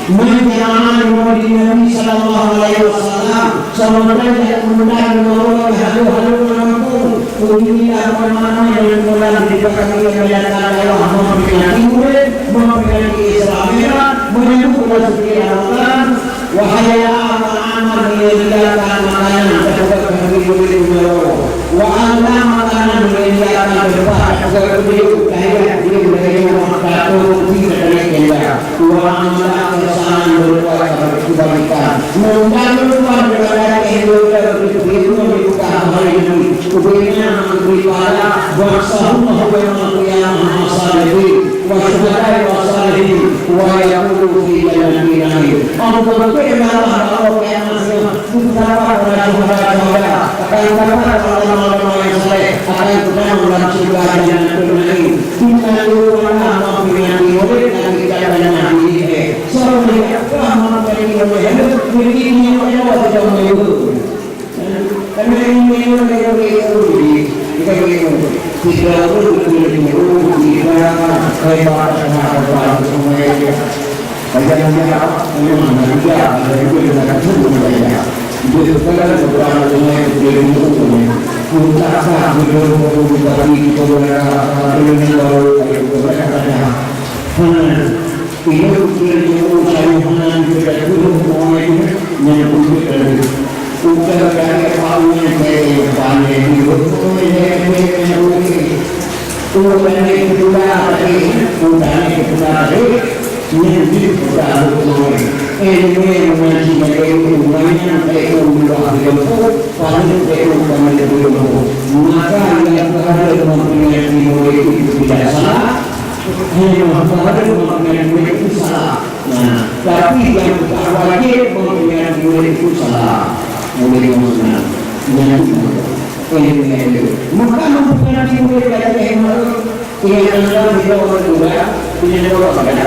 Man jama'a li Maulid Nabi sallallahu alaihi wasallam, sama saja kemudian menolong halo-halo menampung, alhamdulillah, mana-mana yang kemudian dipakati oleh Allah, memperingati Maulid, memperingati Isra Mi'raj, menyambut bulan suci Ramadan, wahai amal-amal menyediakan makanan, terhadap kami boleh menolong. Wa ala makanan menyediakan tempat, peugah beliau, kaya beliau dari rumah, tak tahu bukti dan lain-lain. Wa amala ihsanan, berbuat kebajikan. Mengandung Tuhan kepada kehidupan itu, itu dibuka hari ini. Ubena memberi pahala, ba'asahu Allahu yaumal qiyamah ma'as sadiqin, wa syuhada wa salihin, wa yaqulu fi jannatin na'im. Allah berfirman, Allah kiamat Beberapa para syuhada-syuhada akan dapat ulama-ulama yang saleh akan bernaung dalam syurga Jannatul Naim. Kita doakan memperingati Maulid dan kita banyak diri, eh. Soal mereka memperingati Maulid, jadi ini yang Allah sedang menyuruh. Karena ini memang kita boleh, kita boleh. Kita boleh, kita boleh, kita hebat, hebat, hebat, hebat. Bagaimana dia? Bagaimana dia? Bagaimana dia? Itu sekarang seorang dengan ilmu. Untuk apa? Untuk bupati, kepala, kepala, kepala, kepala. Hmm. Ini ilmu saya hanya kita guru orang yang untuk dari Bukan dari Pak Unyang saya yang pandai di Bukan dari Kedua tadi, bukan dari Kedua tadi, yang di Kedua Bukan. Ini mengaji dari Umayang dari Ulua Lempu, paling dari Umayang Lempu. Maka yang berada mempunyai ilmu itu tidak salah, yang berada mempunyai ilmu itu salah. Nah, tapi yang tak wajib mempunyai murid itu salah. Murid yang benar. Yang benar. Ini, ini, ini. Maka mempunyai murid dari yang benar. Ini adalah kita orang muda, punya orang muda.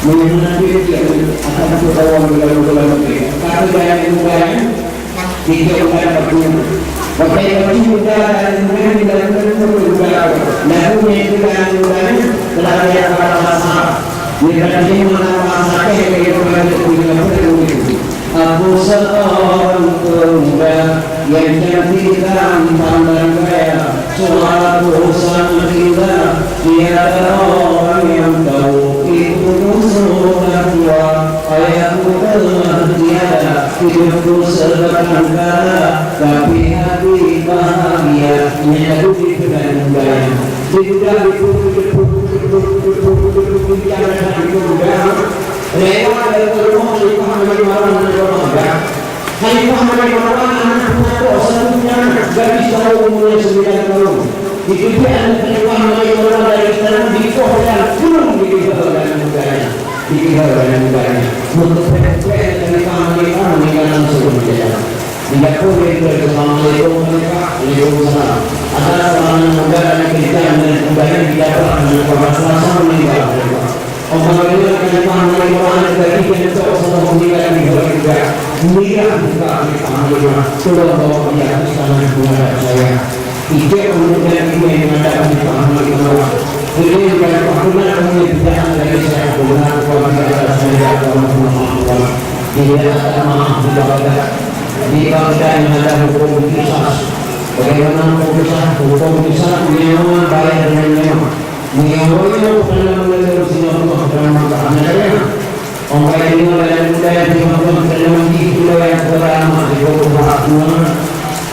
Meunyoe hana duek, akan teubawa dalam, dalam negeri. Tapi jangan lupa, ya. Tiga bulan berguru. Pakai baju muda dan kemudian dilakukan pun muda. Lalu yang juga muda ni telah dia kepala bahasa. Dia berarti mana bahasa ke yang dia pernah punya pun itu. Aku seorang pemuda yang cantik dan pandang gaya. Suaraku sangat indah, tiada orang yang tahu itu musuh dan tua. Ayahku telah tiada, hidupku sebatang kara, tapi hati bahagia. Nyan lagu di Peunan Budaya. Di Budaya, di Peunan Budaya. Lewat dari rumah, di Pahang, di Marang, di Pahang. Khalifah Malik Marwan aneuk peunato satu nyan gadis tahun umur sembilan tahun. Dikeubiet aneuk Khalifah Malik Marwan dari istana dikoh dan kurung di keuhai dan mudanya. Di keuhai dan mudanya. Meuteupéh-teupéh Khalifah Malik Marwan meninggal langsung di jalan. Di dapur dia kata, "Assalamualaikum Khalifah." "Waalaikumsalam." Ada seorang anak muda dari kerja dan mudanya di dapur dan Khalifah langsung meninggal. Apabila Khalifah Malik Marwan dari kerja untuk meninggal di Khalifah, mirah muka Khalifah Malik Marwan, tolong bawa dia ke istana menghadap saya. Ijak kemudian dia menghadap Khalifah Malik Marwan. Jadi Khalifah Malik Marwan tidak ada dari saya, benar keluarga saya, Allah Subhanahu wa Taala. Tidak ada maaf di Baghdad. Di Baghdad ada hukum kisas. Bagaimana hukum kisas? Hukum kisas nyawa bayar dengan nyawa. Nyoe ureueng nyang peureulèe meunurot Rasulullah dalam masa hana daya. Orang lain nyoe dalam budaya Timur Tengah dalam jih budaya agama di bawah Tuhan.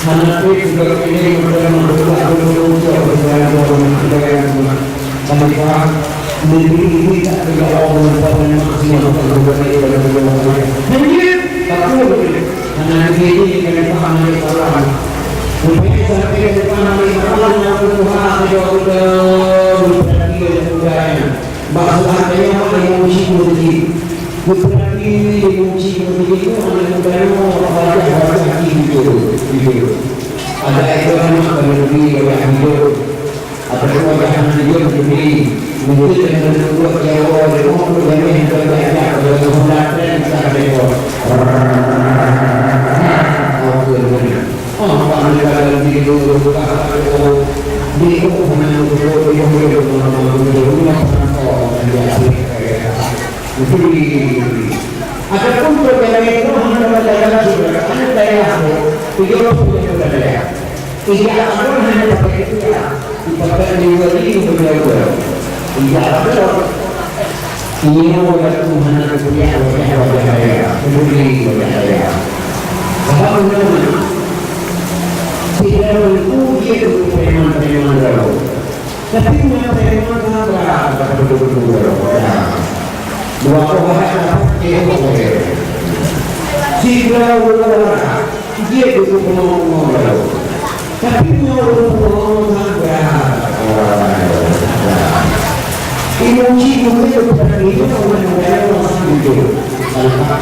Hana pih juga kini budaya merdeka dulu untuk budaya agama budaya agama. Tapi Tuhan, negeri ini tak kira Allah dan Tuhan yang maksimal untuk budaya agama. Hanya tak boleh. Karena negeri ini kami paham dari Tuhan. Mungkin sampai kami paham dari Tuhan yang Tuhan ada udah berperhatian dan budaya. Bahasa saya yang menguji rezeki. Berperhatian menguji rezeki itu hanya budaya wajah-wajah hidup. Hidup. Ada itu anak negeri wajah hidup. Apa tu wajah hidup negeri. Mungkin dengan buat Jawa, dia mau jadi yang terbanyak. Kalau sudah ada, kita ada. Oh, ataupun perkara itu hanya pada dalam surga, hanya daya aku, tujuh puluh perkara daya. Tidak akan hanya dapat itu ya. Ibarat di wali itu berjauh. Tidak ada. Nyoe lagèe Tuhan kuliah wajah-wajah raya, peduli wajah raya. Sabab meunyoe sidroe teungku jeuet keu preman-preman droe. Tapi meunyoe preman ka brat, ka beutôi-beutôi droe. Dua orang dapat ilmu. Sidroe ureueng Jeuet keu peurumoh-rumoh baru. Tapi nyoe ureueng peurumoh nyan brat. Ilmu cit mungken bukan ilmu orang yang masa itu. Alhamdulillah,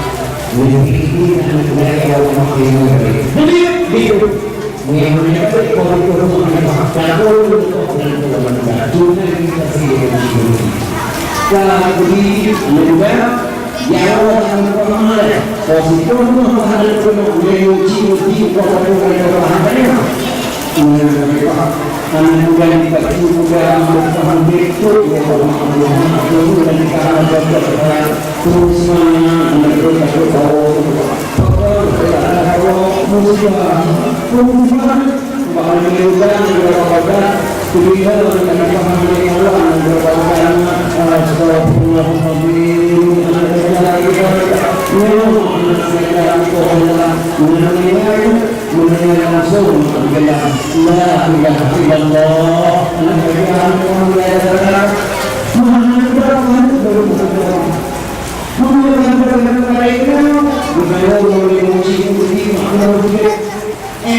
negeri ini anak negara yang lemah ilmu tadi. Jadi, gitu. Memang itu kalau itu rumah kita, kalau itu orang yang kita sih ilmu cit. Kalau di negara Nyang Allah taala meupeugah, "Positif meuh taharap keunoe lé uji-uji keu Tuhan." Nah, aneuk muda di pati muda, aneuk muda di pati muda, ya Allah, Allah, Allah, Allah, dan di kalangan bangsa kita, terus semangat, dan terus takut Allah. Pokok, kita ada Allah, musibah, musibah.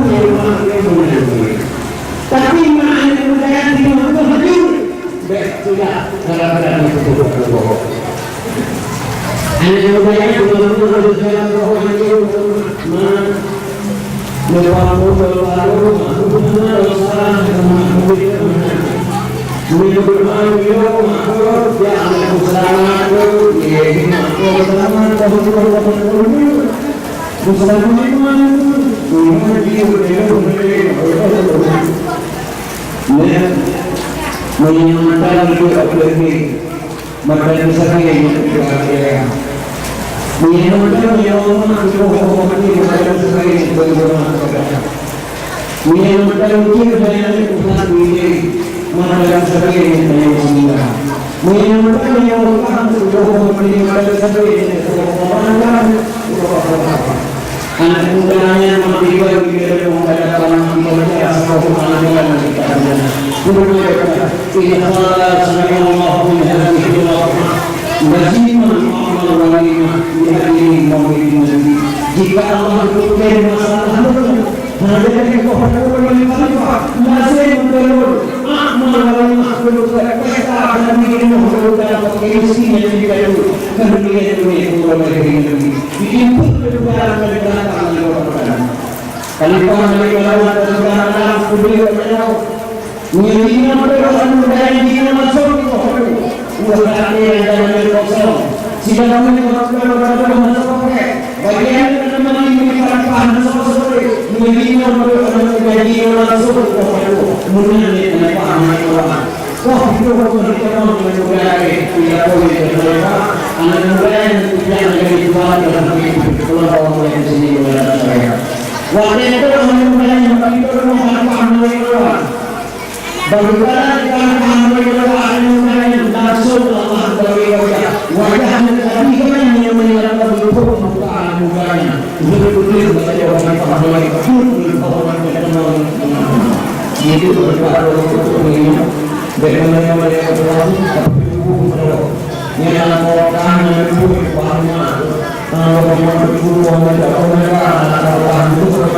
Astagfirullahalazim. Tapi mak aneuk muda nyan teungoh laju, bèk teulat gara-gara neuteupeue boh. Aneuk muda nyan teungoh laju dalam roh nyan, ma, leupah muda baru, ma, ma, ma, ma, ma, Meunyoe mata duek ateueh keuh, mata sakét nyang teuka. Meunyoe mata nyang mata sakét nyang teuka. Meunyoe mata ucit dan upat bidé, mata sakét nyang teuka. Meunyoe mata nyang mata sakét nyang teuka. Aneuk muda nyan meukeubah di dalam muka saboh aneuk muda nyang teuka. Inna qala sami'allahu liman hamidah. Lazima amal walimah di hadirin maulidin Nabi. Jika Allah geupeutrön masalah lôn, hana jadi keuh lôn khalifah, lazim lôn amal walimah lôn pesta dan minum lôn dapat kemisi nyang jijak lôn. Kemudian lôn ulôn dari Nabi. Dijemput kedudukan dari belakang lôn. Khalifah Nabi Muhammad sallallahu alaihi wasallam, meunyoe jinoe peuet ureueng muda nyan jinoe masôk di poh teuh, ureueng lakèe dan ureueng kosong, sidroe ureueng kosong masôk poket, bagian keunan meunan khalifah masôk sore, meunyoe jinoe peuet ureueng muda jinoe masôk di poh teuh, meunan lé khalifah Nabi Muhammad. Wah, itu kok dikenal dengan budaya, tidak boleh berkelepak. Anak muda yang tidak menjadi tuan dalam hidup, kalau orang yang sini berada saya. Waktu itu, anak muda yang begitu rumah tanpa melalui Tuhan. Bagaimana kita akan melalui Tuhan, anak muda yang langsung Allah melalui wajah. Wajah yang tadi kan yang menyerang berlubuk muka anak mudanya. Betul-betul baca orang yang paham lagi. Betul-betul orang yang kenal. Jadi, berdoa untuk dirinya. Bagaimana yang mereka berlaku, tapi tubuh berdoa. Yang akan mewakilkan, yang tubuh berdoa. Kalau memang tubuh berdoa, maka akan berdoa.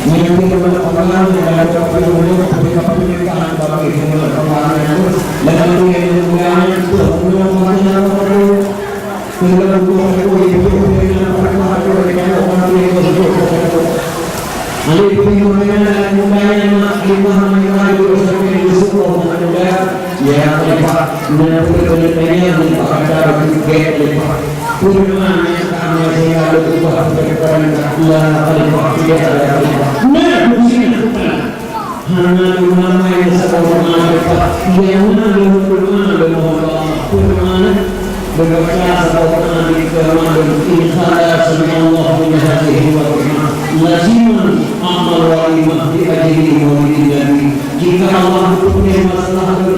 Yang tidak berdoa, maka akan berdoa. Tapi, tapi, Hana ulama nyang saboh doa teuka, nyang na lôn doa lôn mohon bak Allah. Peue doa nyan? Beubaca saboh doa di keuraman lôn, "Idza qala sami'allahu liman hamidah." Laziman amal walimah di ajli maulidin Nabi. Jika Allah geupeutrön masalah lôn,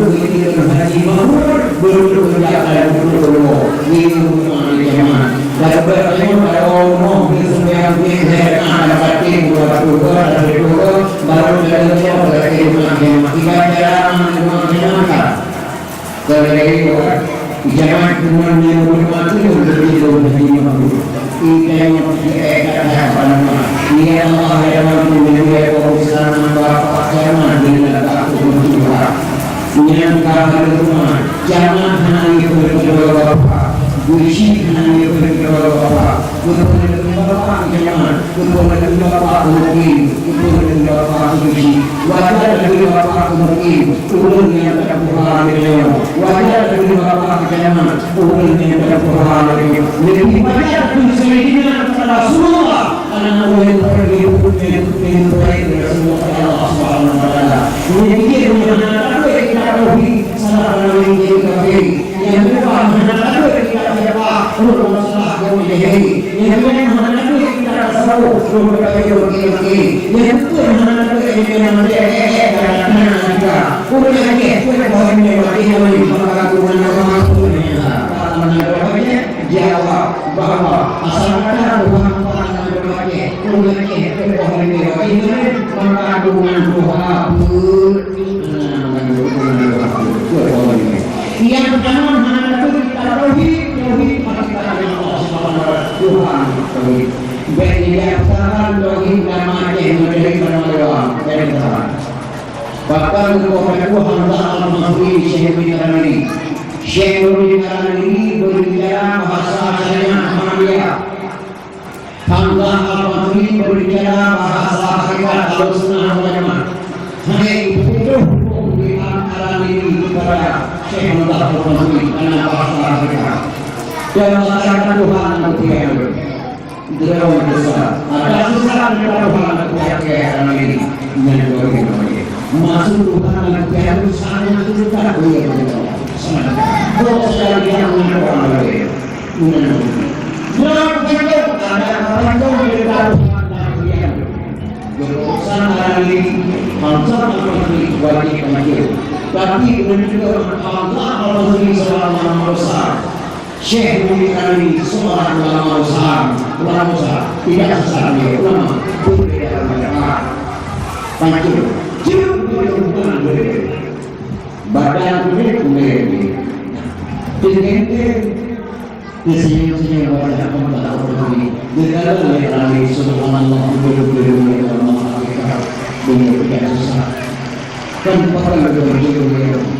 beutôi-beutôi haji mabrur, beutôi-beutôi jak lam buku Allah. Ngieng rumoh di jameun. Dak beuet nyoe dak rumoh geuseumayang jih lhèe rakaat lam baten dua puluh dua, dua puluh dua, barô dak lheueh nyoe dak lheueh rumoh jameun. Ibarat jalan rumoh jameun ka. Keureuna jamaah keunoe nyang beuteupeue lôn beutilông haji mabrur. Itanyoe jiék that-that panama. Ya Allah, ya Rabbul Alamin, ya Tuhan Islam, Bapak jamaah di neraka kubur Tuhan. Nyang ka lôn teuma, jamaah hana geupeukeudroe Bapak, geuchik hana geupeukeudroe Bapak. Geupeuleueh Bapak jamaah, geupeuleueh Bapak mukim, geupeuleueh Bapak mukim. Wajar geupeuleueh Bapak mukim, ureueng nyang tatuha lé nyoe. Wajar geupeuleueh Bapak jamaah, ureueng nyang tatuha lé nyoe. Leubeh wajar keu Saidina Rasulullah, karena ulèe peureulèe peureulèe Rasulullah, ya Allah Subhanahu wa Taala. Meunyoe jih hana tatuha tauhid, salah ureueng jadi kafir. Nyang keudua, hana tatuha kitab siapa, ureueng masalah kaum jahili. Nyang keulima, hana tatuha kitab tasawuf, ureueng tatuha kitab. Nyang keupeuet, hana tatuha kitab nyang mati, eh, eh, eh, hana tatuha. Ureueng nyang jeuet, ureueng nyang mati, nyang mati, maka aku hana mampu. Hana tatuha, jawab bahwa asal kata Tuhan, Tuhan hana tatuha, ureueng nyang jeuet, ureueng nyang mati, maka aku hana tatuha. Nyang peutama, hana tatuha kitab tauhid, tauhid pasti ka lagèe Allah Subhanahu wa Taala, Tuhan tauhid. Bèk jijak peusalahan tauhid agama Aceh, meucari agama luwa, bèk peusalahan. Bahkan geupoh tatuha Hamzah Al-Masri, Syekh Nuri Al-Nuri. Syekh Nuri Al-Nuri berbicara bahasa syariat Ahmadiyah. Hamzah Al-Basri berbicara bahasa hakikat Ahlussunnah wal Jamaah. Hai, beutôi huköm di antara diri kepada Syekh Hamzah Al-Basri karena bahasa hakikat. Dan masyarakat Tuhan manusia droe desya. Ada sesat di Tuhan manusia karena diri. Yang dua itu. Maksud Tuhan manusia itu sangat dekat dengan Allah. Sangat dekat. Kalau sekali dia mengaku Allah. Nah, ada orang yang berkata, urusan hari ini, bangsa manusia wajib maju. Tapi dengan juga Allah manusia seorang ulama besar. Syekh Muhammad Ali seorang ulama besar, ulama besar, tidak sesat dia, ulama, berbeda ulama. Panjang, jauh, jauh, jauh, jauh. Badan kulit kulit. Tinggi-tinggi. Keusenyum-senyum wajah Allah Taala. Geukala lé Nabi, subhanallah, beutôi-beutôi Allah Taala. Beliau tidak susah. Kan bukan beutôi-beutôi.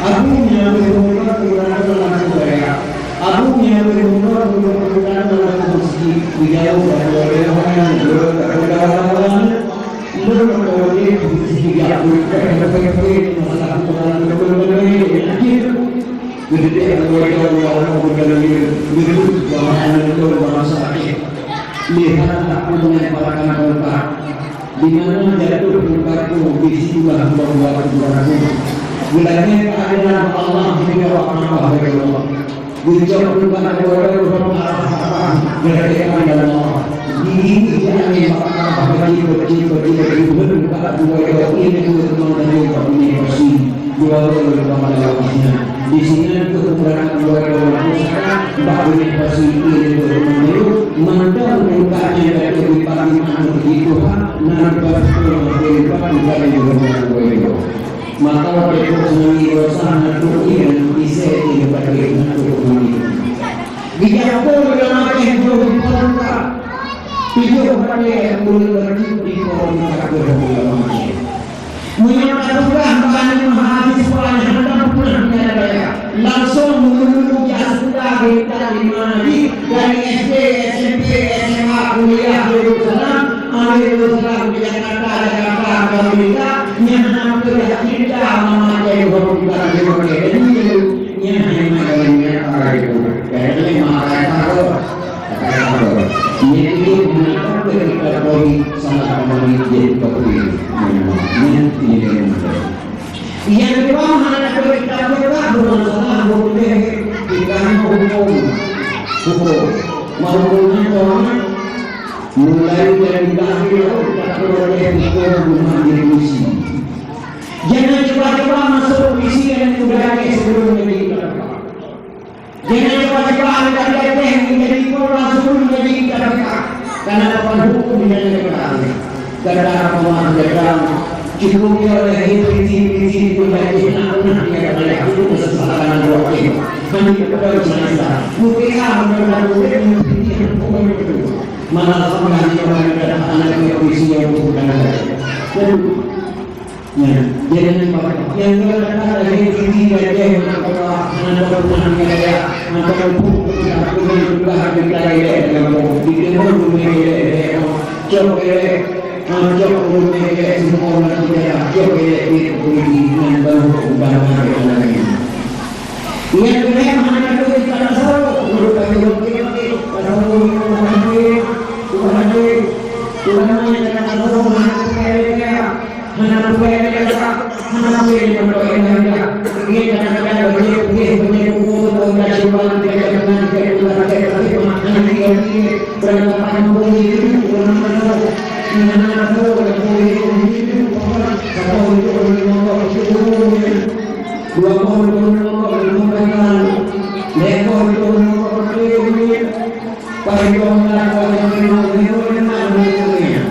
Abu nyang beumeunoe keumudahan lam kuwaya. Abu nyang beumeunoe keumudahan lam meuseujid. Geujaweueb lé ureuëng nyan, "Lôn ka peugah lam lôn, lôn ka udeb sijak beutôi, tapi masalah kuwaya lôn beutôi." Geudeuek ureuëng nyan, ureuëng nyan geudeuek, geudeuek bak aneuk lôn bansa Aceh. Lihat aku dengan batang tongkat. Di mana jatuh tongkatku, di situlah membuat tongkatku. Geulakée keuadaan Allah, geujaweueb Allah, ya Allah. Geucok tongkat dua-dua, Allah, geulakée keuadaan Allah. Gigi jangan bakar, bagi kecil, bagi kecil, tongkat dua-dua, ini dua teman dari Pak Bini Pasi. Dua-dua, Allah, di sini tu tongkat dua-dua, pusaka, bak Bini Pasi, ini dua teman dari, mantong tongkatnya jatuh di Pak Bini Pasi, itu hak. Maka watée peuet seunang dosa na trok ie, isée ie bak trok ie. Geujak po ulama teuh di Polka. Tujoh watée ulôn bacut di Polka keu ulama teuh. Meunyoe ka tugaih bak mahasiswa nyang hana pernah pindah dayah, langsung meunurut jas sekolah geuntak lima jih dari S D, S M P, S M A, kuliah, lulus sana, ambil lulus sana ke Jakarta, Jakarta ke Amerika, nyang hana pernah cerita mama jadi orang bukan di Mekah. Jadi, nyang hana dalam nyata itu. Jadi, maka itu, kata apa? Nyang itu mengatakan kita bagi salah kembali jadi kafir. Nyang ini. Nyang keudua, hana takot kita buka, bukan salah, bukan kita hukum. Hukum. Mau hukumnya orang mulai dari lahir, tak boleh hukum rumah di polisi. Jangan coba-coba masuk polisi dan udah ada sebelum jadi. Jangan coba-coba anda kata yang menjadi korban sebelum menjadi K P K. Karena korban hukum yang ada di dalam. Gara-gara korban, gara-gara cukup dia oleh polisi, polisi itu menjadi anak anak yang ada pada hukum kesesatan dua kali. Kami kepada Islam. Mungkin ah, mudah-mudahan yang polisi yang hukum itu. Malah pernah dia ada anak polisi yang hukum dan ada. Jadi, Ya, jadi nyang dua gajah, mantong pun kita akan juga kita ilek dalam di timur rumah ilek, cok ilek, cok rumah ilek, semua orang kita cok ilek di polisi dengan baru undang-undang yang lain. Nyang keuneuk hana teuh ka tasawuf, meunurot tajeuet tasawuf, Tuhan hadir, Tuhan hadir, ulama nyang ka tasawuf hana teupeue lé, hana teupeue lé, hana teupeue lé pondok ilmu. Ngieng kadang-kadang bajée putéh, bajée putôh, bajée syuruan, bajée keunan, bajée ulat, bajée taseuh, mak hana teupeue lé, beurangkapan bui, ulama tasawuf, nyang hana tasawuf, ulama tasawuf, saboh untuk ulama tasawuf. Dua boh leupeue nyoe, leupeue mantong. Lhée boh leupeue nyoe, leupeue nyoe. Pajoh na leupeue nyoe, leupeue nyoe, leupeue nyoe.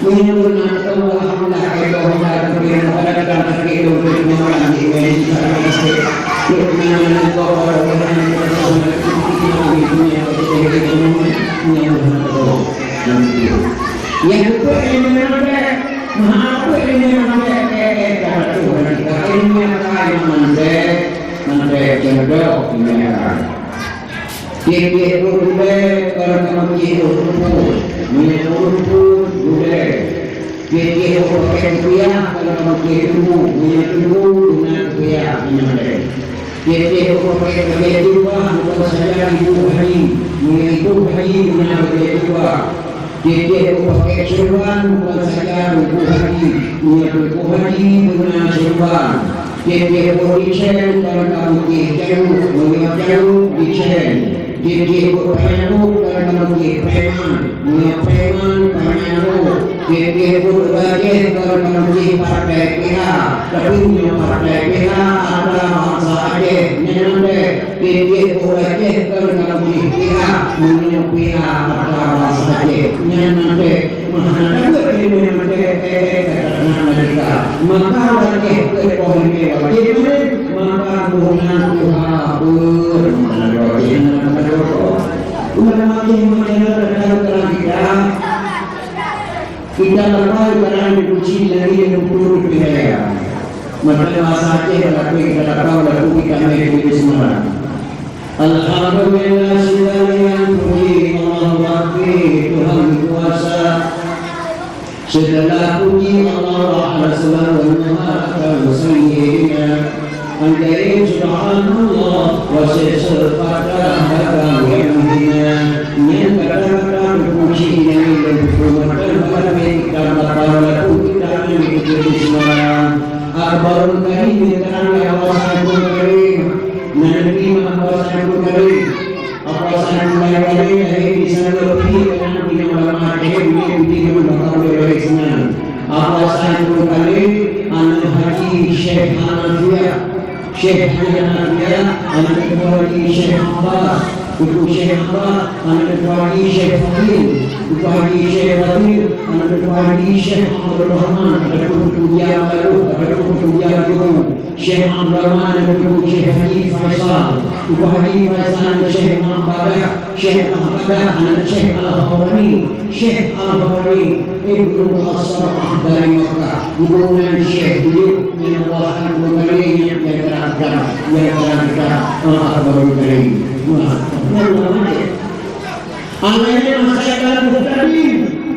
Meunyoe na teuma alhamdulillah, pajoh na leupeue nyoe, pada datang sakét leupeue nyoe, di Indonesia sakét. Leupeue nyoe, leupeue nyoe, leupeue nyoe. Nyang keupeue ilmu mandé, meuhapus ilmu mandé, eh, eh, ka teuh mandé, ka ilmu nyang ka ilmu mandé, mandé cundoh ilmu nyang ka. Tiep-tiep buet gulèe kon ka meucéh ureueng peuet, meunyoe ureueng peuet gulèe. Tiep-tiep buet pakèt kupiah kon ka meucéh teungku, meunyoe teungku beuna kupiah nyan mandum. Tiep-tiep buet pakèt bajèe jubah bukon saja ibu haji, meunyoe ibu haji beuna bajèe jubah. Tiep-tiep buet pakèt ceureuban bukon saja teungku haji, meunyoe teungku haji beuna ceureuban. Tiep-tiep buet icén kon ka meucéh canguk, meunyoe canguk icén. Tiep-tiep buet panyangkok kon ka meucéh pèman, meunyoe pèman panyangkok. Tiep-tiep buet gajèh kon ka meucéh partai P A, tapi meunyoe partai P A atra bansa Aceh, nyan mandum. Tiep-tiep buet gajèh kon ka meucéh P A, meunyoe P A atra bansa Aceh, nyan mandum. Meuhana deuh ileumèe maté, eh, eh, eh, eh, maka wajéb keu poh limè wajéb, maka bunan tuha pun meuhana deuh wajéb, meuhana deuh. Ulama maté, meuhana deuh, dalam kita. Kita lepai barang dipuji lagi yang turut pilihan. Maka masa Aceh berlaku kita tak tahu lagu kita main di Semarang. Alhamdulillah, segala yang puji Allah Rabbi, Tuhan kuasa. Segala puji Allah Rasul dan Muhammad Sayyidina. Anjay subhanallah, wa sesepatah dagang yang hina. Yang kata-kata terpuji yang lebih hormat dan baik dan tak tahu lagu kita yang dipuji Semarang. Akbarul Karim, yang terang ya Allah Subhanahu wa Taala. Nabi Muhammad Abdul Karim, Abdul Karim, lahé di sana, pih kana bina ulama, lahé di, di, di, di, Abdul Karim, anak Haji Syekh Hanafiah, Syekh Hanafiah, anak Haji Syekh Abbas, Teungku Syekh Abbas, anak Haji Syekh Fadil, Teungku Haji Syekh Fadil, anak Haji Syekh Abdul Rahman, ada pun kuliah baru, ada pun kuliah dulu. Syekh Abdul Rahman dan Teungku Syekh Haji Faisal, Teungku Haji Faisal dan Syekh Ahmad Badah, Syekh Ahmad Badah dan Syekh Al-Hawani, Syekh Al-Hawani, Ibnu Asrah dari Makkah, hubungan Syekh Buyuk dengan Allah Azza wa Jalla yang terangkan, yang terangkan Allah Azza wa Jalla. Wah, Allah Azza. Akhirnya masa dalam tadi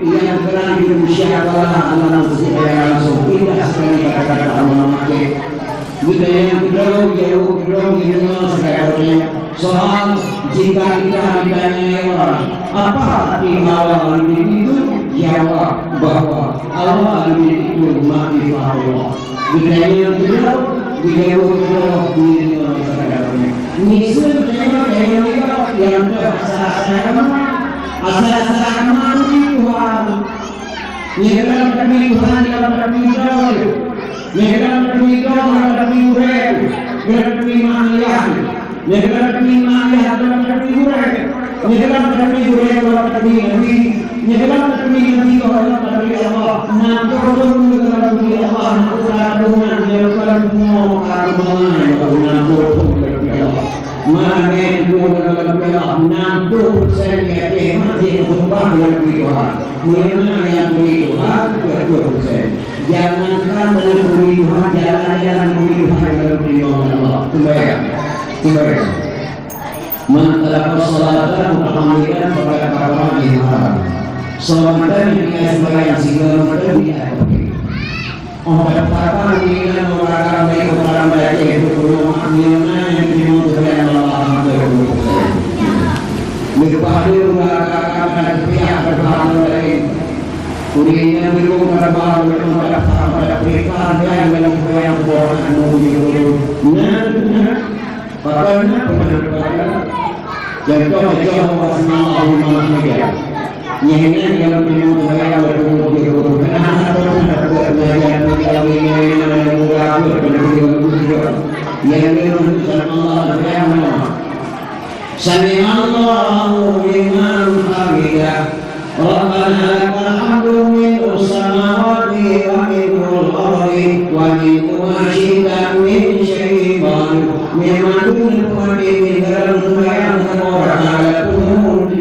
yang terang di Indonesia adalah alam musik yang langsung indah sekali kata-kata Allah makai. Kita yang kedua, jauh kedua, ini sebagai soal jika kita ditanyai orang, apa arti Allah itu? Jawab bahwa Allah itu makrifatullah. Geutanyoe keudroe, geutanyoe keudroe, geutanyoe keudroe. Miseue geutanyoe, geutanyoe keudroe, nyang deuh asai-asai agama. Asai-asai agama turi Tuhan. Nyang dalam turi Tuhan, dalam turi droe. Nyang dalam turi droe, dalam turi gurèe. Dalam turi mak ayah. Nyang dalam turi mak ayah, dalam turi gurèe. Nyang dalam turi gurèe, dalam turi nabi. Nyang dalam turi nabi, dalam turi Allah. Nyang turun dalam turi Allah, nyang turun dalam turi Allah. Mana yang turun dalam turi Allah? Enam puluh persen ya, eh, masih berubah dalam turi Tuhan. Mengenai yang turi Tuhan, dua puluh persen. Jangankan dengan turi Tuhan, jalan-jalan turi Tuhan dalam turi Allah. Sembahyang. Sembahyang. Man taraka sholata muta'ammidan faqad kafara biha. Seorang tadi dia sembahyang sehingga mati dia kafir. Orang kata, "Apa ni yang orang ramai, orang ramai itu, orang ramai yang terima Tuhan Allah hampir dua puluh persen." Lepas tu, orang akan pihak berbahagia lain. Kuliah dulu, berbahagia, berbahagia, berbahagia, yang dalam sembahyang, berbahagia. Nah, Pakon na peumahaman? Contoh, contoh, Allahu liman hamidah. Nyan nyan nyang teumé saya waktu di guru. Kenapa pernah buat pengajian pengajian yang mudah buat pengajian mudah? Yang dia maksud Allah Taala. Sami'allahu liman hamidah. Rabbana lakal hamdu mil'us samawati wa mil'ul ardi wa mil'u ma syi'ta min syai'in ba'du. Memang tu peumaté di dalam sembahyang, Rabbana lakal hamdu.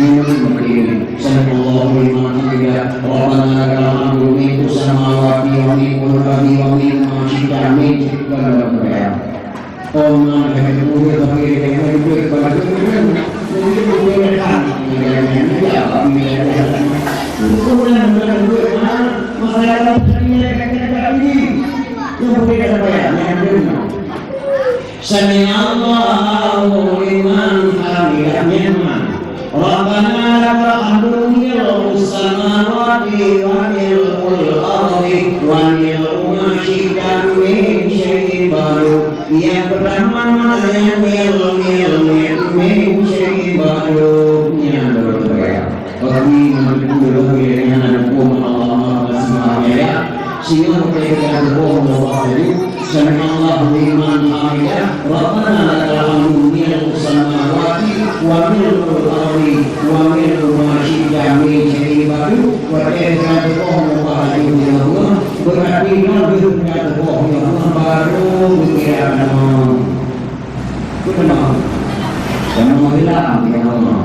Memang peumaté. Sami'allahu liman hamidah. Rabbana lakal hamdu mil'us samawati wa mil'ul ardi wa mil'u ma syi'ta min syai'in ba'du. Teuma hai guru, Rabbana lakal hamdu mil'us samawati wa mil'ul ardi wa mil'u ma syi'ta min syai'in ba'du. Nyang pertama, mil, mil, mil, min syai'in ba'du. Nyang kedua, bagi manusia yang ada hukum Allah Subhanahu wa Ta'ala. Singoh teuka teuboh Allah tadi, sami'allahu liman hamidah, Rabbana lakal hamdu mil'us samawati wa mil'ul ardi wa mil'u ma syi'ta min syai'in ba'du. Watèe teuka teuboh Allah tadi, beurati nyoe teuka teuboh Allah baru geukira nama. Beutôi. Kamoe hilang di Allah.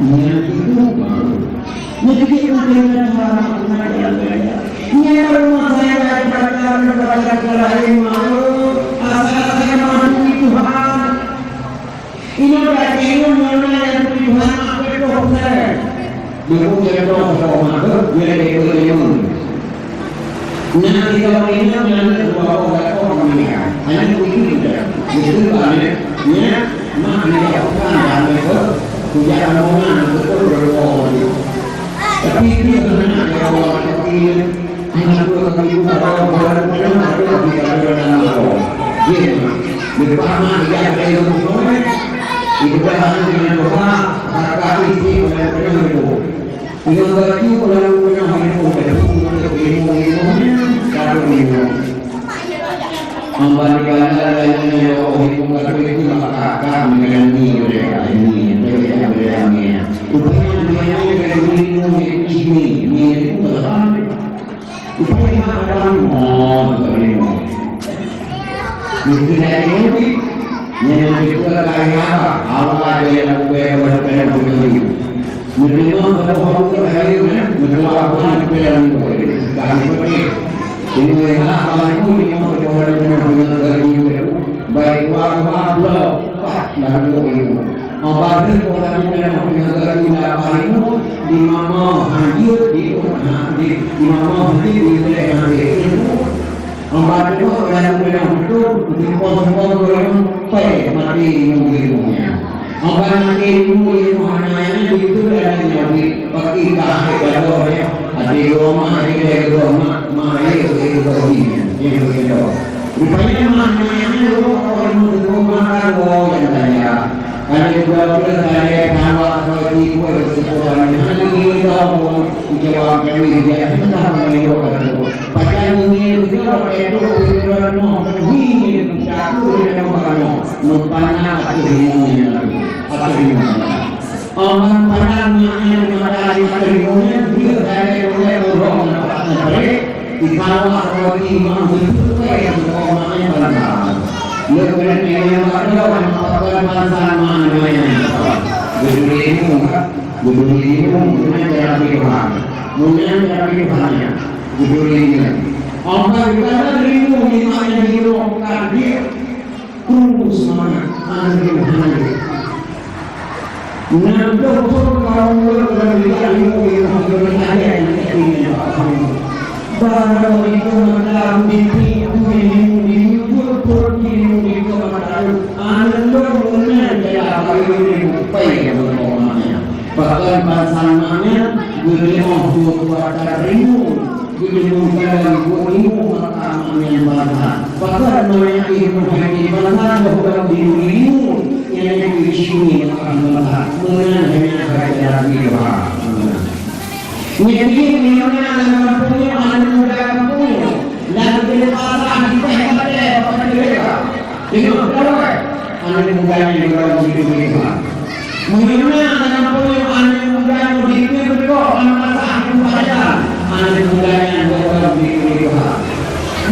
Nyan itu baru. Nyan itu bukan cara. Nyan rumah saya daripada daripada lain mau asal saya mampu Tuhan. Ini berarti ini mengenai yang Tuhan aku itu bukan. Bukan contoh sama dia dia dia. Nah, kita ini yang dua orang menikah. Hanya begitu saja. Betul kan? Ya, mak ni bukan dan mereka punya rombongan betul berbohong. Tapi itu yang nak dia orang tapi anak dua kali itu ada orang berani ada di dalam rombongan. Ya, lepas mak dia ada yang berbohong. Itu dah hanya dengan doa, kata itu berani berani berbohong. Limong baju, limong peunoh, limong baju, limong, limong, limong, limong. Hamba dikala lainnya, ya Allah, limong baju itu maka akan mengalami mereka ini, mereka yang berani. Rupanya dunia ini dari limong itu sini, ini itu berapa? Rupanya ada limong, ada limong. Mungkin dari mungkin, yang kedua kali apa? Allah ada yang berani, berani, berani. Meunyoe kamoe hana keuhai, meunyoe Tuhan peurang kami peugah. Meunyoe hana kami pun meunyoe Tuhan peurang kami, baik dua, dua, dua, lalu ilmu. Apabila Tuhan peurang kami, di mana hajat di, di, di mana hajat di wilayah ilmu. Hamba teuma ureueng nyang beutôi, jipông-pông ureueng pèng maté ilmu-ilmunyan. Hamba maté ilmu-ilmu hana nyan beutôi dan nyan, bagi kahé gadoh nyan. Até goma, até goma, ma ayo ke goma nyan, nyang beutôi. Rupanya ma nyan ilmu-ilmu makan wo nyang kaya. Ada dua belas kali tawa atau tipu atau sekolah ni. Hana ni tahu, jawab kami dia, entah mana yang kata. Pajan ngieng juga watèe trôk u buleuen nyoe, ngieng jaku di dalam barang nyoe, meupanang ateueh limong nyan, ateueh limong nyan. Orang pandang nyan mata di ateueh limong nyan, dia dari mulai orang nampak tertarik, dikawal roti imam betul nyang orang makan pandang. Leuh keunan nyang ada orang pakai pasal mana yang betul ilmu, betul ilmu, betul cara Tuhan, betul cara Tuhan. Geupeuleueh nyan. Ampai gata rindu nibak nyang jinoe ka diet. Kru seumangat, aneuëk hana. Nam ploh thon ka ulôn lam rijak limong limong keuneuk lagèe nyang keuh nyan bak kamoe. Barô itu mata mimpi turi limong limong peuet peuet limong limong mata aneuëk lôn meunan jala bak limong limong pai nyang meukoh mak nyan. Pakon bansa mak nyan geurimong dua kuartal rimong, geurimong dalam dua rimong mata mak nyan bansa. Pakon meunan ilmu hati bansa boh dalam diri rimong, nyang keu cumi mata bansa. Meunan hanya kata Nabi Tuhan. Nyan jih meunyoe na lam gampông nyoe aneuk muda gampông nyoe, lam keuneuk pasah di teh batèe bak keudè. Teungoh dawai, aneuk muda nyan geuron jipeugah. Meunyoe na lam gampông nyoe aneuk muda nyoe dikeue beukok lam pasah di bak jalan, aneuk muda nyan geuron jipeugah.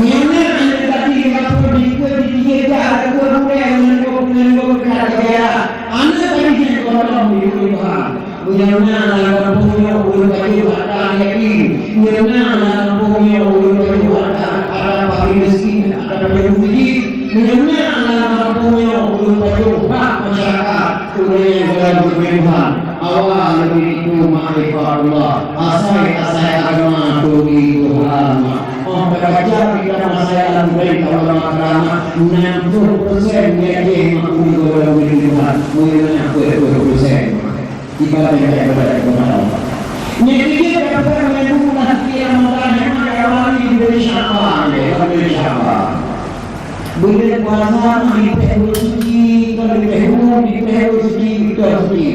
Meunyoe na aneuk gaki di gampông dikeue di tiga jak, dikeue gulèe ngon gok, ngon gok, aneuk gaki nyan geuron jipeugah. Meunyoe na lam gampông nyoe ureueng pajoh hareuta yatim, meunyoe na lam gampông nyoe ureueng pajoh hareuta, hareuta fakir miskin, hareuta pajoh miskin, meunyoe na lam gampông nyoe ureueng pajoh hak masyarakat, ureueng nyang galak geubri Tuhan, awai leubeh itu makrifatullah, asai-asai agama turi Tuhan. Óh tabaca kitab Masail Al-Mubain Ulama Karamah, enam puluh persen nyang jih makmum ureueng geubri Tuhan, meunyoe na peuet puluh persen. Ibadat, ibadat kepada Allah. Nyang ketiga, dapat mengandung laki yang mengatakan memang awali diberi syafaat, ya, diberi syafaat. Bulan puasa mah dipeuhôi suci, kon dipeuhôi, dipeuhôi suci, beutôi suci.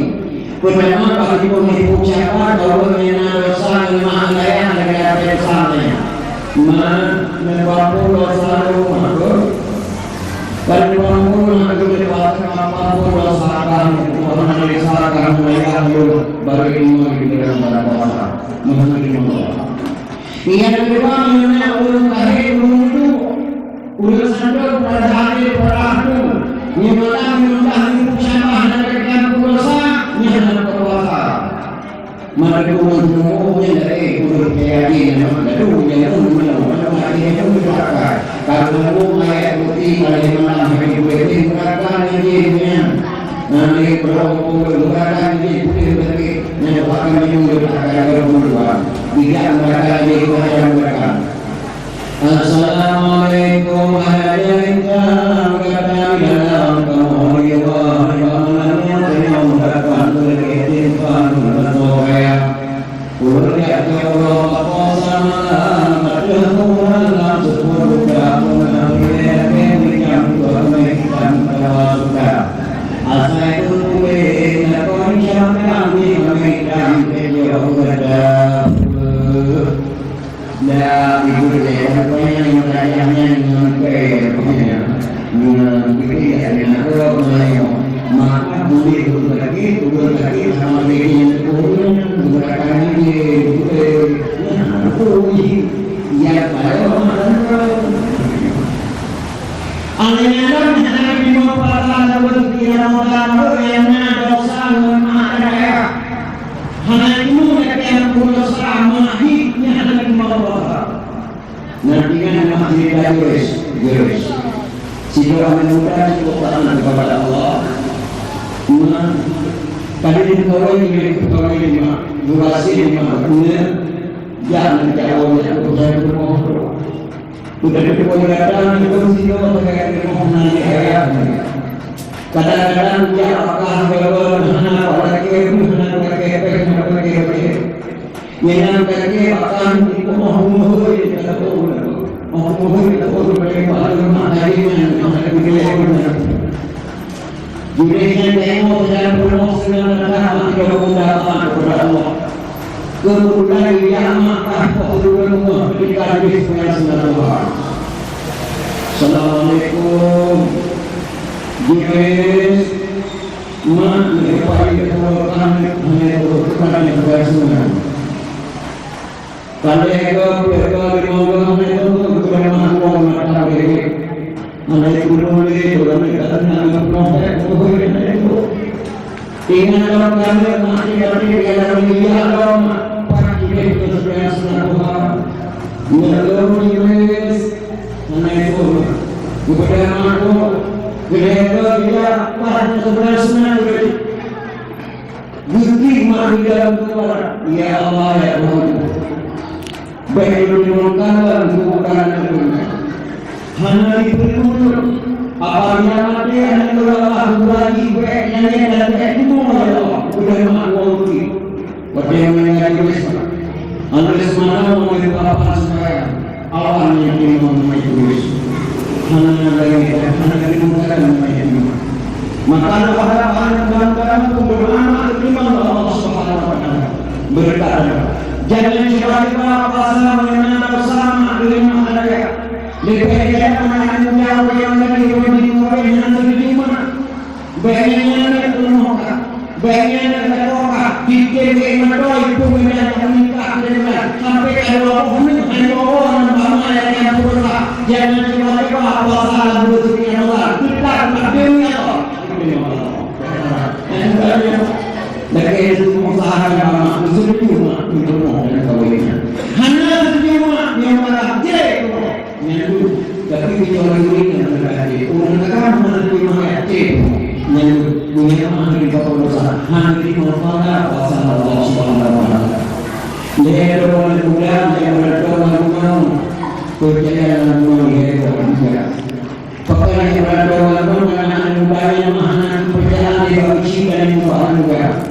Peutama, bagi pun ibu syafaat, bahwa nyang na dosa, nyang maha gaya, dan gaya dosa, ya. Ma, neupampun dosa lôn, maka Kan bangun laju dewasa, apa pun dosa kami, Tuhan, dari salah kami, ayah lôn, bagi iman di dalam bulan puasa. Mohon terima kasih. Yang kedua, mengenai ulun lahir, ulun itu, ulun sandal pada hari, pada aku. Nyonya, nyonya, nyonya, syabas, dan kalian puasa, nyonya, puasa. Maka ureueng tuha nyan dari ureueng yakin nyan, lalu nyan pun meunyoe mata hati nyan pun beuraka. Karena ayat putih pada malam hari dua belas beuraka nyan jih nyan. Nanti berapa puluh beuraka nyan jih putih beuraka nyan bahkan minum beuraka dua puluh dua. Tidak beuraka nyan jih macam beuraka. Assalamualaikum, hai gata di dalam kamoe, wahai bangunan nyang teunyong datang keu istighfar dan taubat. Ulôn jak keu Allah bak puasa malam, ateueh bulan lam seupôt buka, peue na ilée lakée meurijang dua meunan itam kawa suka. Asai keu puléh, na kon syam kami meuridang keu jih gata. Dak ibu lé, rupanya nyang tajam nyan ngon pèng, rupanya. Ngon putih ya, ngon rok, ngon lewat. Maka boleh turun kaki, turun kaki sama lagi yang turun, menggerakkan diri, boleh. Nah, boleh. Yang pada orang. Alèh nyan lom hana jiteurimong puasa lôn keu Ramadan, nyang na dosa ngon maha gaya. Hana jiteurimong lagèe nyang peudosa, meunan jih nyan hana jiteurimong puasa. Nah, ingat nama cerita Yunus. Yunus. Sidroe aneuk muda cukup taat kepada Allah. Nah, tadi dikawin dengan pegawai lima, durasi lima bulan, jangan jauh, jangan jauh. Udah deungoe datang, ikot singoh sagai teurimong hana jih ayah. Kadang-kadang jak Makkah, gawa hana pakai, hana pakai pèng, hana pakai pèng. Nyan pakai Makkah, ikot moh meuhôi, kata orang. Moh meuhôi, kata orang, pakai pahala mak kain nyan, hana pakai pèng. Jureh nyan tengok dan peurumoh seunang datang mati dalam undangan kepada Allah. Kemudian ia makan pengumuman ketika jureh seunang seunang Tuhan. Assalamualaikum. Jureh, mak, ni payah keluarkan, hanya keluarkan yang seunang. Tandai ka, peuet ka, limong ka, hana itu, keupeue meu'ah wong mata beurék. Hana itu lôn lé, keupeue meu'ah ka, hana itu, keupeue hana itu. Ingat lom, kami mati, mati, dalam dunia lom, pat jih keu seunang Tuhan. Ngon lôn jih, hana itu. Keupeue meu'ah wong, keupeue hana itu, pat jih keu seunang Tuhan. Geuklik mak di dalam keubah, "Ya Allah, ya Tuhan, bèk lôn limong kalon keu bukan lôn." Hana jipeurunoe. Apabila maté aneuk lôn, Allah geuba jih, bèk nangis dan bèk tutoe, ya Allah, udah mak geuba geuklik. Watèe nyan Yunus, Yunus malam ngon papan sembahyang. Awak nyang teurimong meu'ah Yunus. Hana lagèe nyan, hana teurimong meu'ah Yunus. Maka na pada bahan dalam dalam pun bermakna teurimong Allah Subhanahu wa Taala. Berkata, jangan cuba-cuba puasa mengenal bersama dengan manusia. Lebih baik kita mengenal yang lagi lebih mungkin yang lebih lima. Bèk nyan aneuk peurumoh ka, bèk nyan aneuk lakoe ka, tiep-tiep geuh mantong peue nyang ka meuningkat keu lôn, sampoe ka dua boh aneuk, hana dua boh aneuk bak ma nyang peurumoh ka. Jangan cuba-cuba puasa lam buleuen suci Ramadan, teutab lam donya Allah. Lagèe itu pengusaha yang lama, itu cuma peurumoh dan kawan. Hana cuma yang marah, jeh. Nyan tu, tapi kecuali ureueng nyang hana ka até. Ureueng nyang ka hana teurimong até. Nyan tu, dunia mah hana dipakai dosa, hana dimanfaatkan kuasa Allah Subhanahu wa Taala. Lhèe droe muda nyang meulantoe lam gunong, peucaya lam gunong lhèe droe muda. Pakon nyang meulantoe lam gunong, aneuk muda nyang mah hana peucaya lé bak uji dan ilmu agama.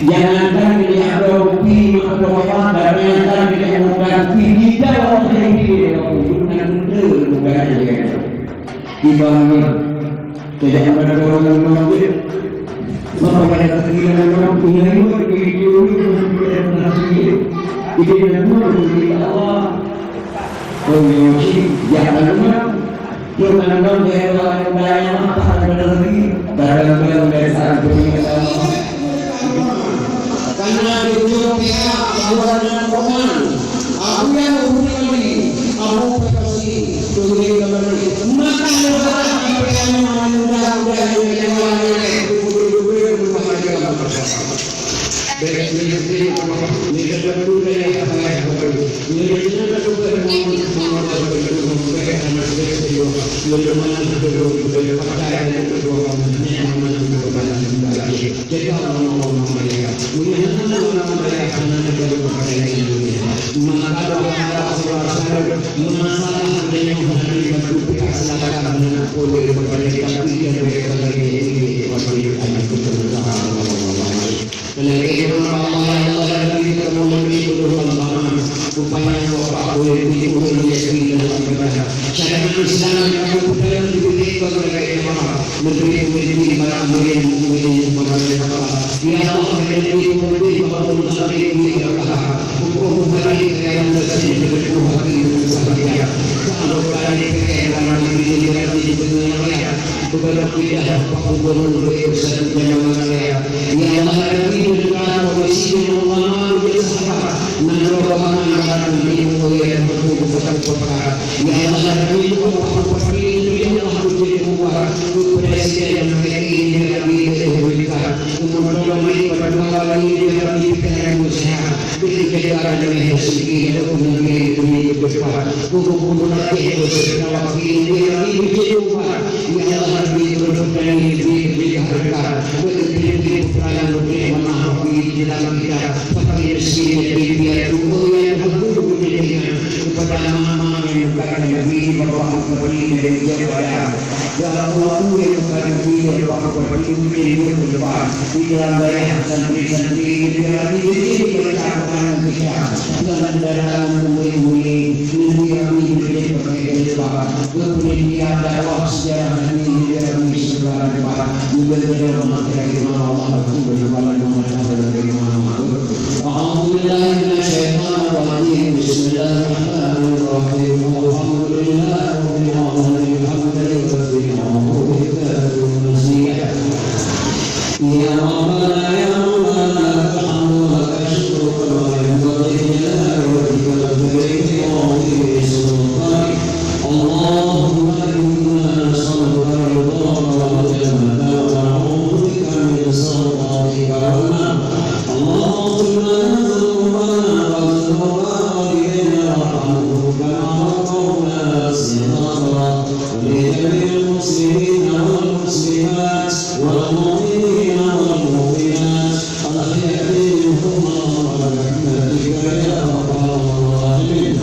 Nyang Nyata di atau pi atau apa, dan nyata di muka pi kita orang yang di dalam hubungan itu bukan aja. Ibaratnya, tidak ada orang yang mungkin. Maka pada ketika memang punya itu, itu, itu, itu, itu, itu, Allah. Oh, iya, jangan lupa. Yôh, meunan lom lé Allah Taala nyang mantap dan rezeki, barang-barang dari saat dunia. Karena di dunia pihak bahwa dalam Quran, aku yang memberi, aku pasti turun kembali. Maka lewat apa yang mudah-mudahan yang oleh. Keuneuk jeuet keu Allah, ya Allah, Nabi, kamoe meunyoe peue panyang Bapak boleh bri ureueng nyang bri dalam ibadah. Syariat Islam nyang beutôi dibidik bak lagèe jamaah. Neubri peumimpin para murid mukminin bak lagèe Bapak. Ya Allah, neubri peumimpin bak ureueng nyang bri Bapak. Hukum hari yang bersih, berpenuh hati, berbahagia. Kalau kali ini, orang ini, orang ini, orang ini, Beubeudoh pindah bak gubunur beusatu jameun raya. Ya Allah, Rabbi, beudoa kondisi dan ulama beusabar. Nanggroe paman barang di mulia dan berkumpul satu perkara. Ya Allah, Rabbi, doa bupati, ya Allah, bujur kuat. Presiden dan P T I, ya Rabbi, beudoa berkat. Kemudian, Rabbi, berdua lagi, ya Rabbi, pikiran sehat. Beri keterangan rezeki untuk negeri ini ke depan. Guru-guru latih beserta wakil negeri ini ke depan. Ya Allah, beri keberkatan negeri ini ke depan. Beri putra yang lebih menahaki dalam kita. Fakir miskin negeri biar dua yang berguru dengan kepada mama yang bukan negeri bapak beri dan jaga. Dalam waktu yang bukan negeri bapak beri mungkin berdepan. Di dalam dayah santri-santri, di dalam diri, di dalam kita, dengan kendaraan mulia-mulia, negeri kami beri pakai dari Tuhan. Kemudian dakwah sejarah ini, negeri kami sebelah depan. Juga dari rumah kita, di mana Allah berkumpul, di mana Allah berkumpul. أعوذ بالله من الشيطان الرجيم. بسم الله الرحمن الرحيم. الحمد لله رب العالمين. حمدا يوافي نعمه ويكافئ مزيده. يا ربنا يا مولانا لك الحمد ولك الشكر كما ينبغي لجلال وجهك الكريم وعظيم سلطانك. اللهم إنا نسألك رضاك والجنة ونعوذ بك من سخطك والنار. اللهم اغفر لنا ذنوبنا وذنوب والدينا وارحمهم كما ربونا صغارا. ولجميع المسلمين والمسلمات والمؤمنين والمؤمنات الأحياء منهم والأموات برحمتك يا أرحم الراحمين.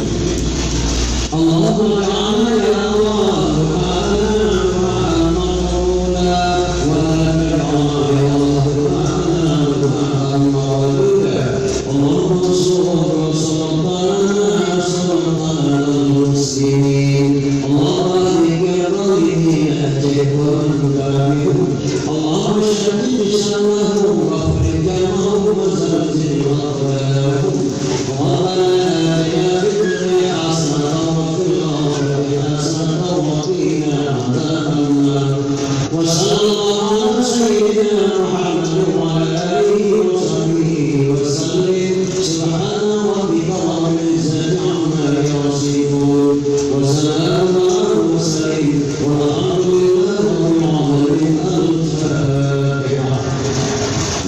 اللهم اجعلنا يا الله دعاءنا دعاء مقبولا، ولا تجعلنا يا الله دعاءنا دعاء مردودا. اللهم انصر سلطاننا سلطان المسلمين. اللهم اهد الظالمين، اهدهم وانت بهم. اللهم شتت شملهم وفرق جمعهم وزلزل أقدامهم. ربنا آتنا في الدنيا حسنة وفي الآخرة حسنة وقنا عذاب النار. وصلى الله على سيدنا محمد وعلى آله وصحبه وسلم. سبحان ربك رب العزة عما يصفون. وسلام على المرسلين. والحمد لله رب العالمين. الفاتحة.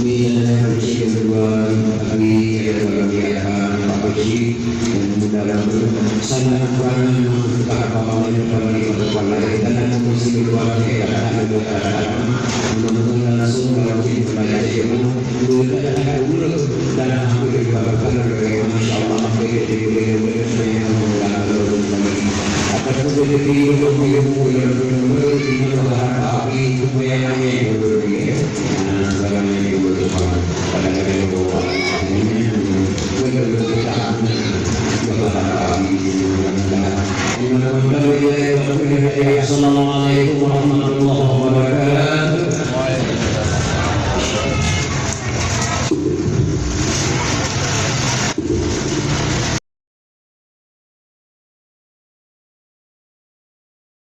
Mila puji ketua kami, ketua kami akan Pak Haji, dan mudah-mudahan sana kurang mengubah apa yang kami lakukan. Dan kami sendiri keluarga kita akan mudah-mudahan langsung kalau kita belajar ilmu, mudah-mudahan dan hampir juga berkata, masya Allah, hampir di Atas rezeki ilmu yang berkata, kita berharap api itu yang Kadang-kadang dia berdoa, kadang-kadang dia berdoa.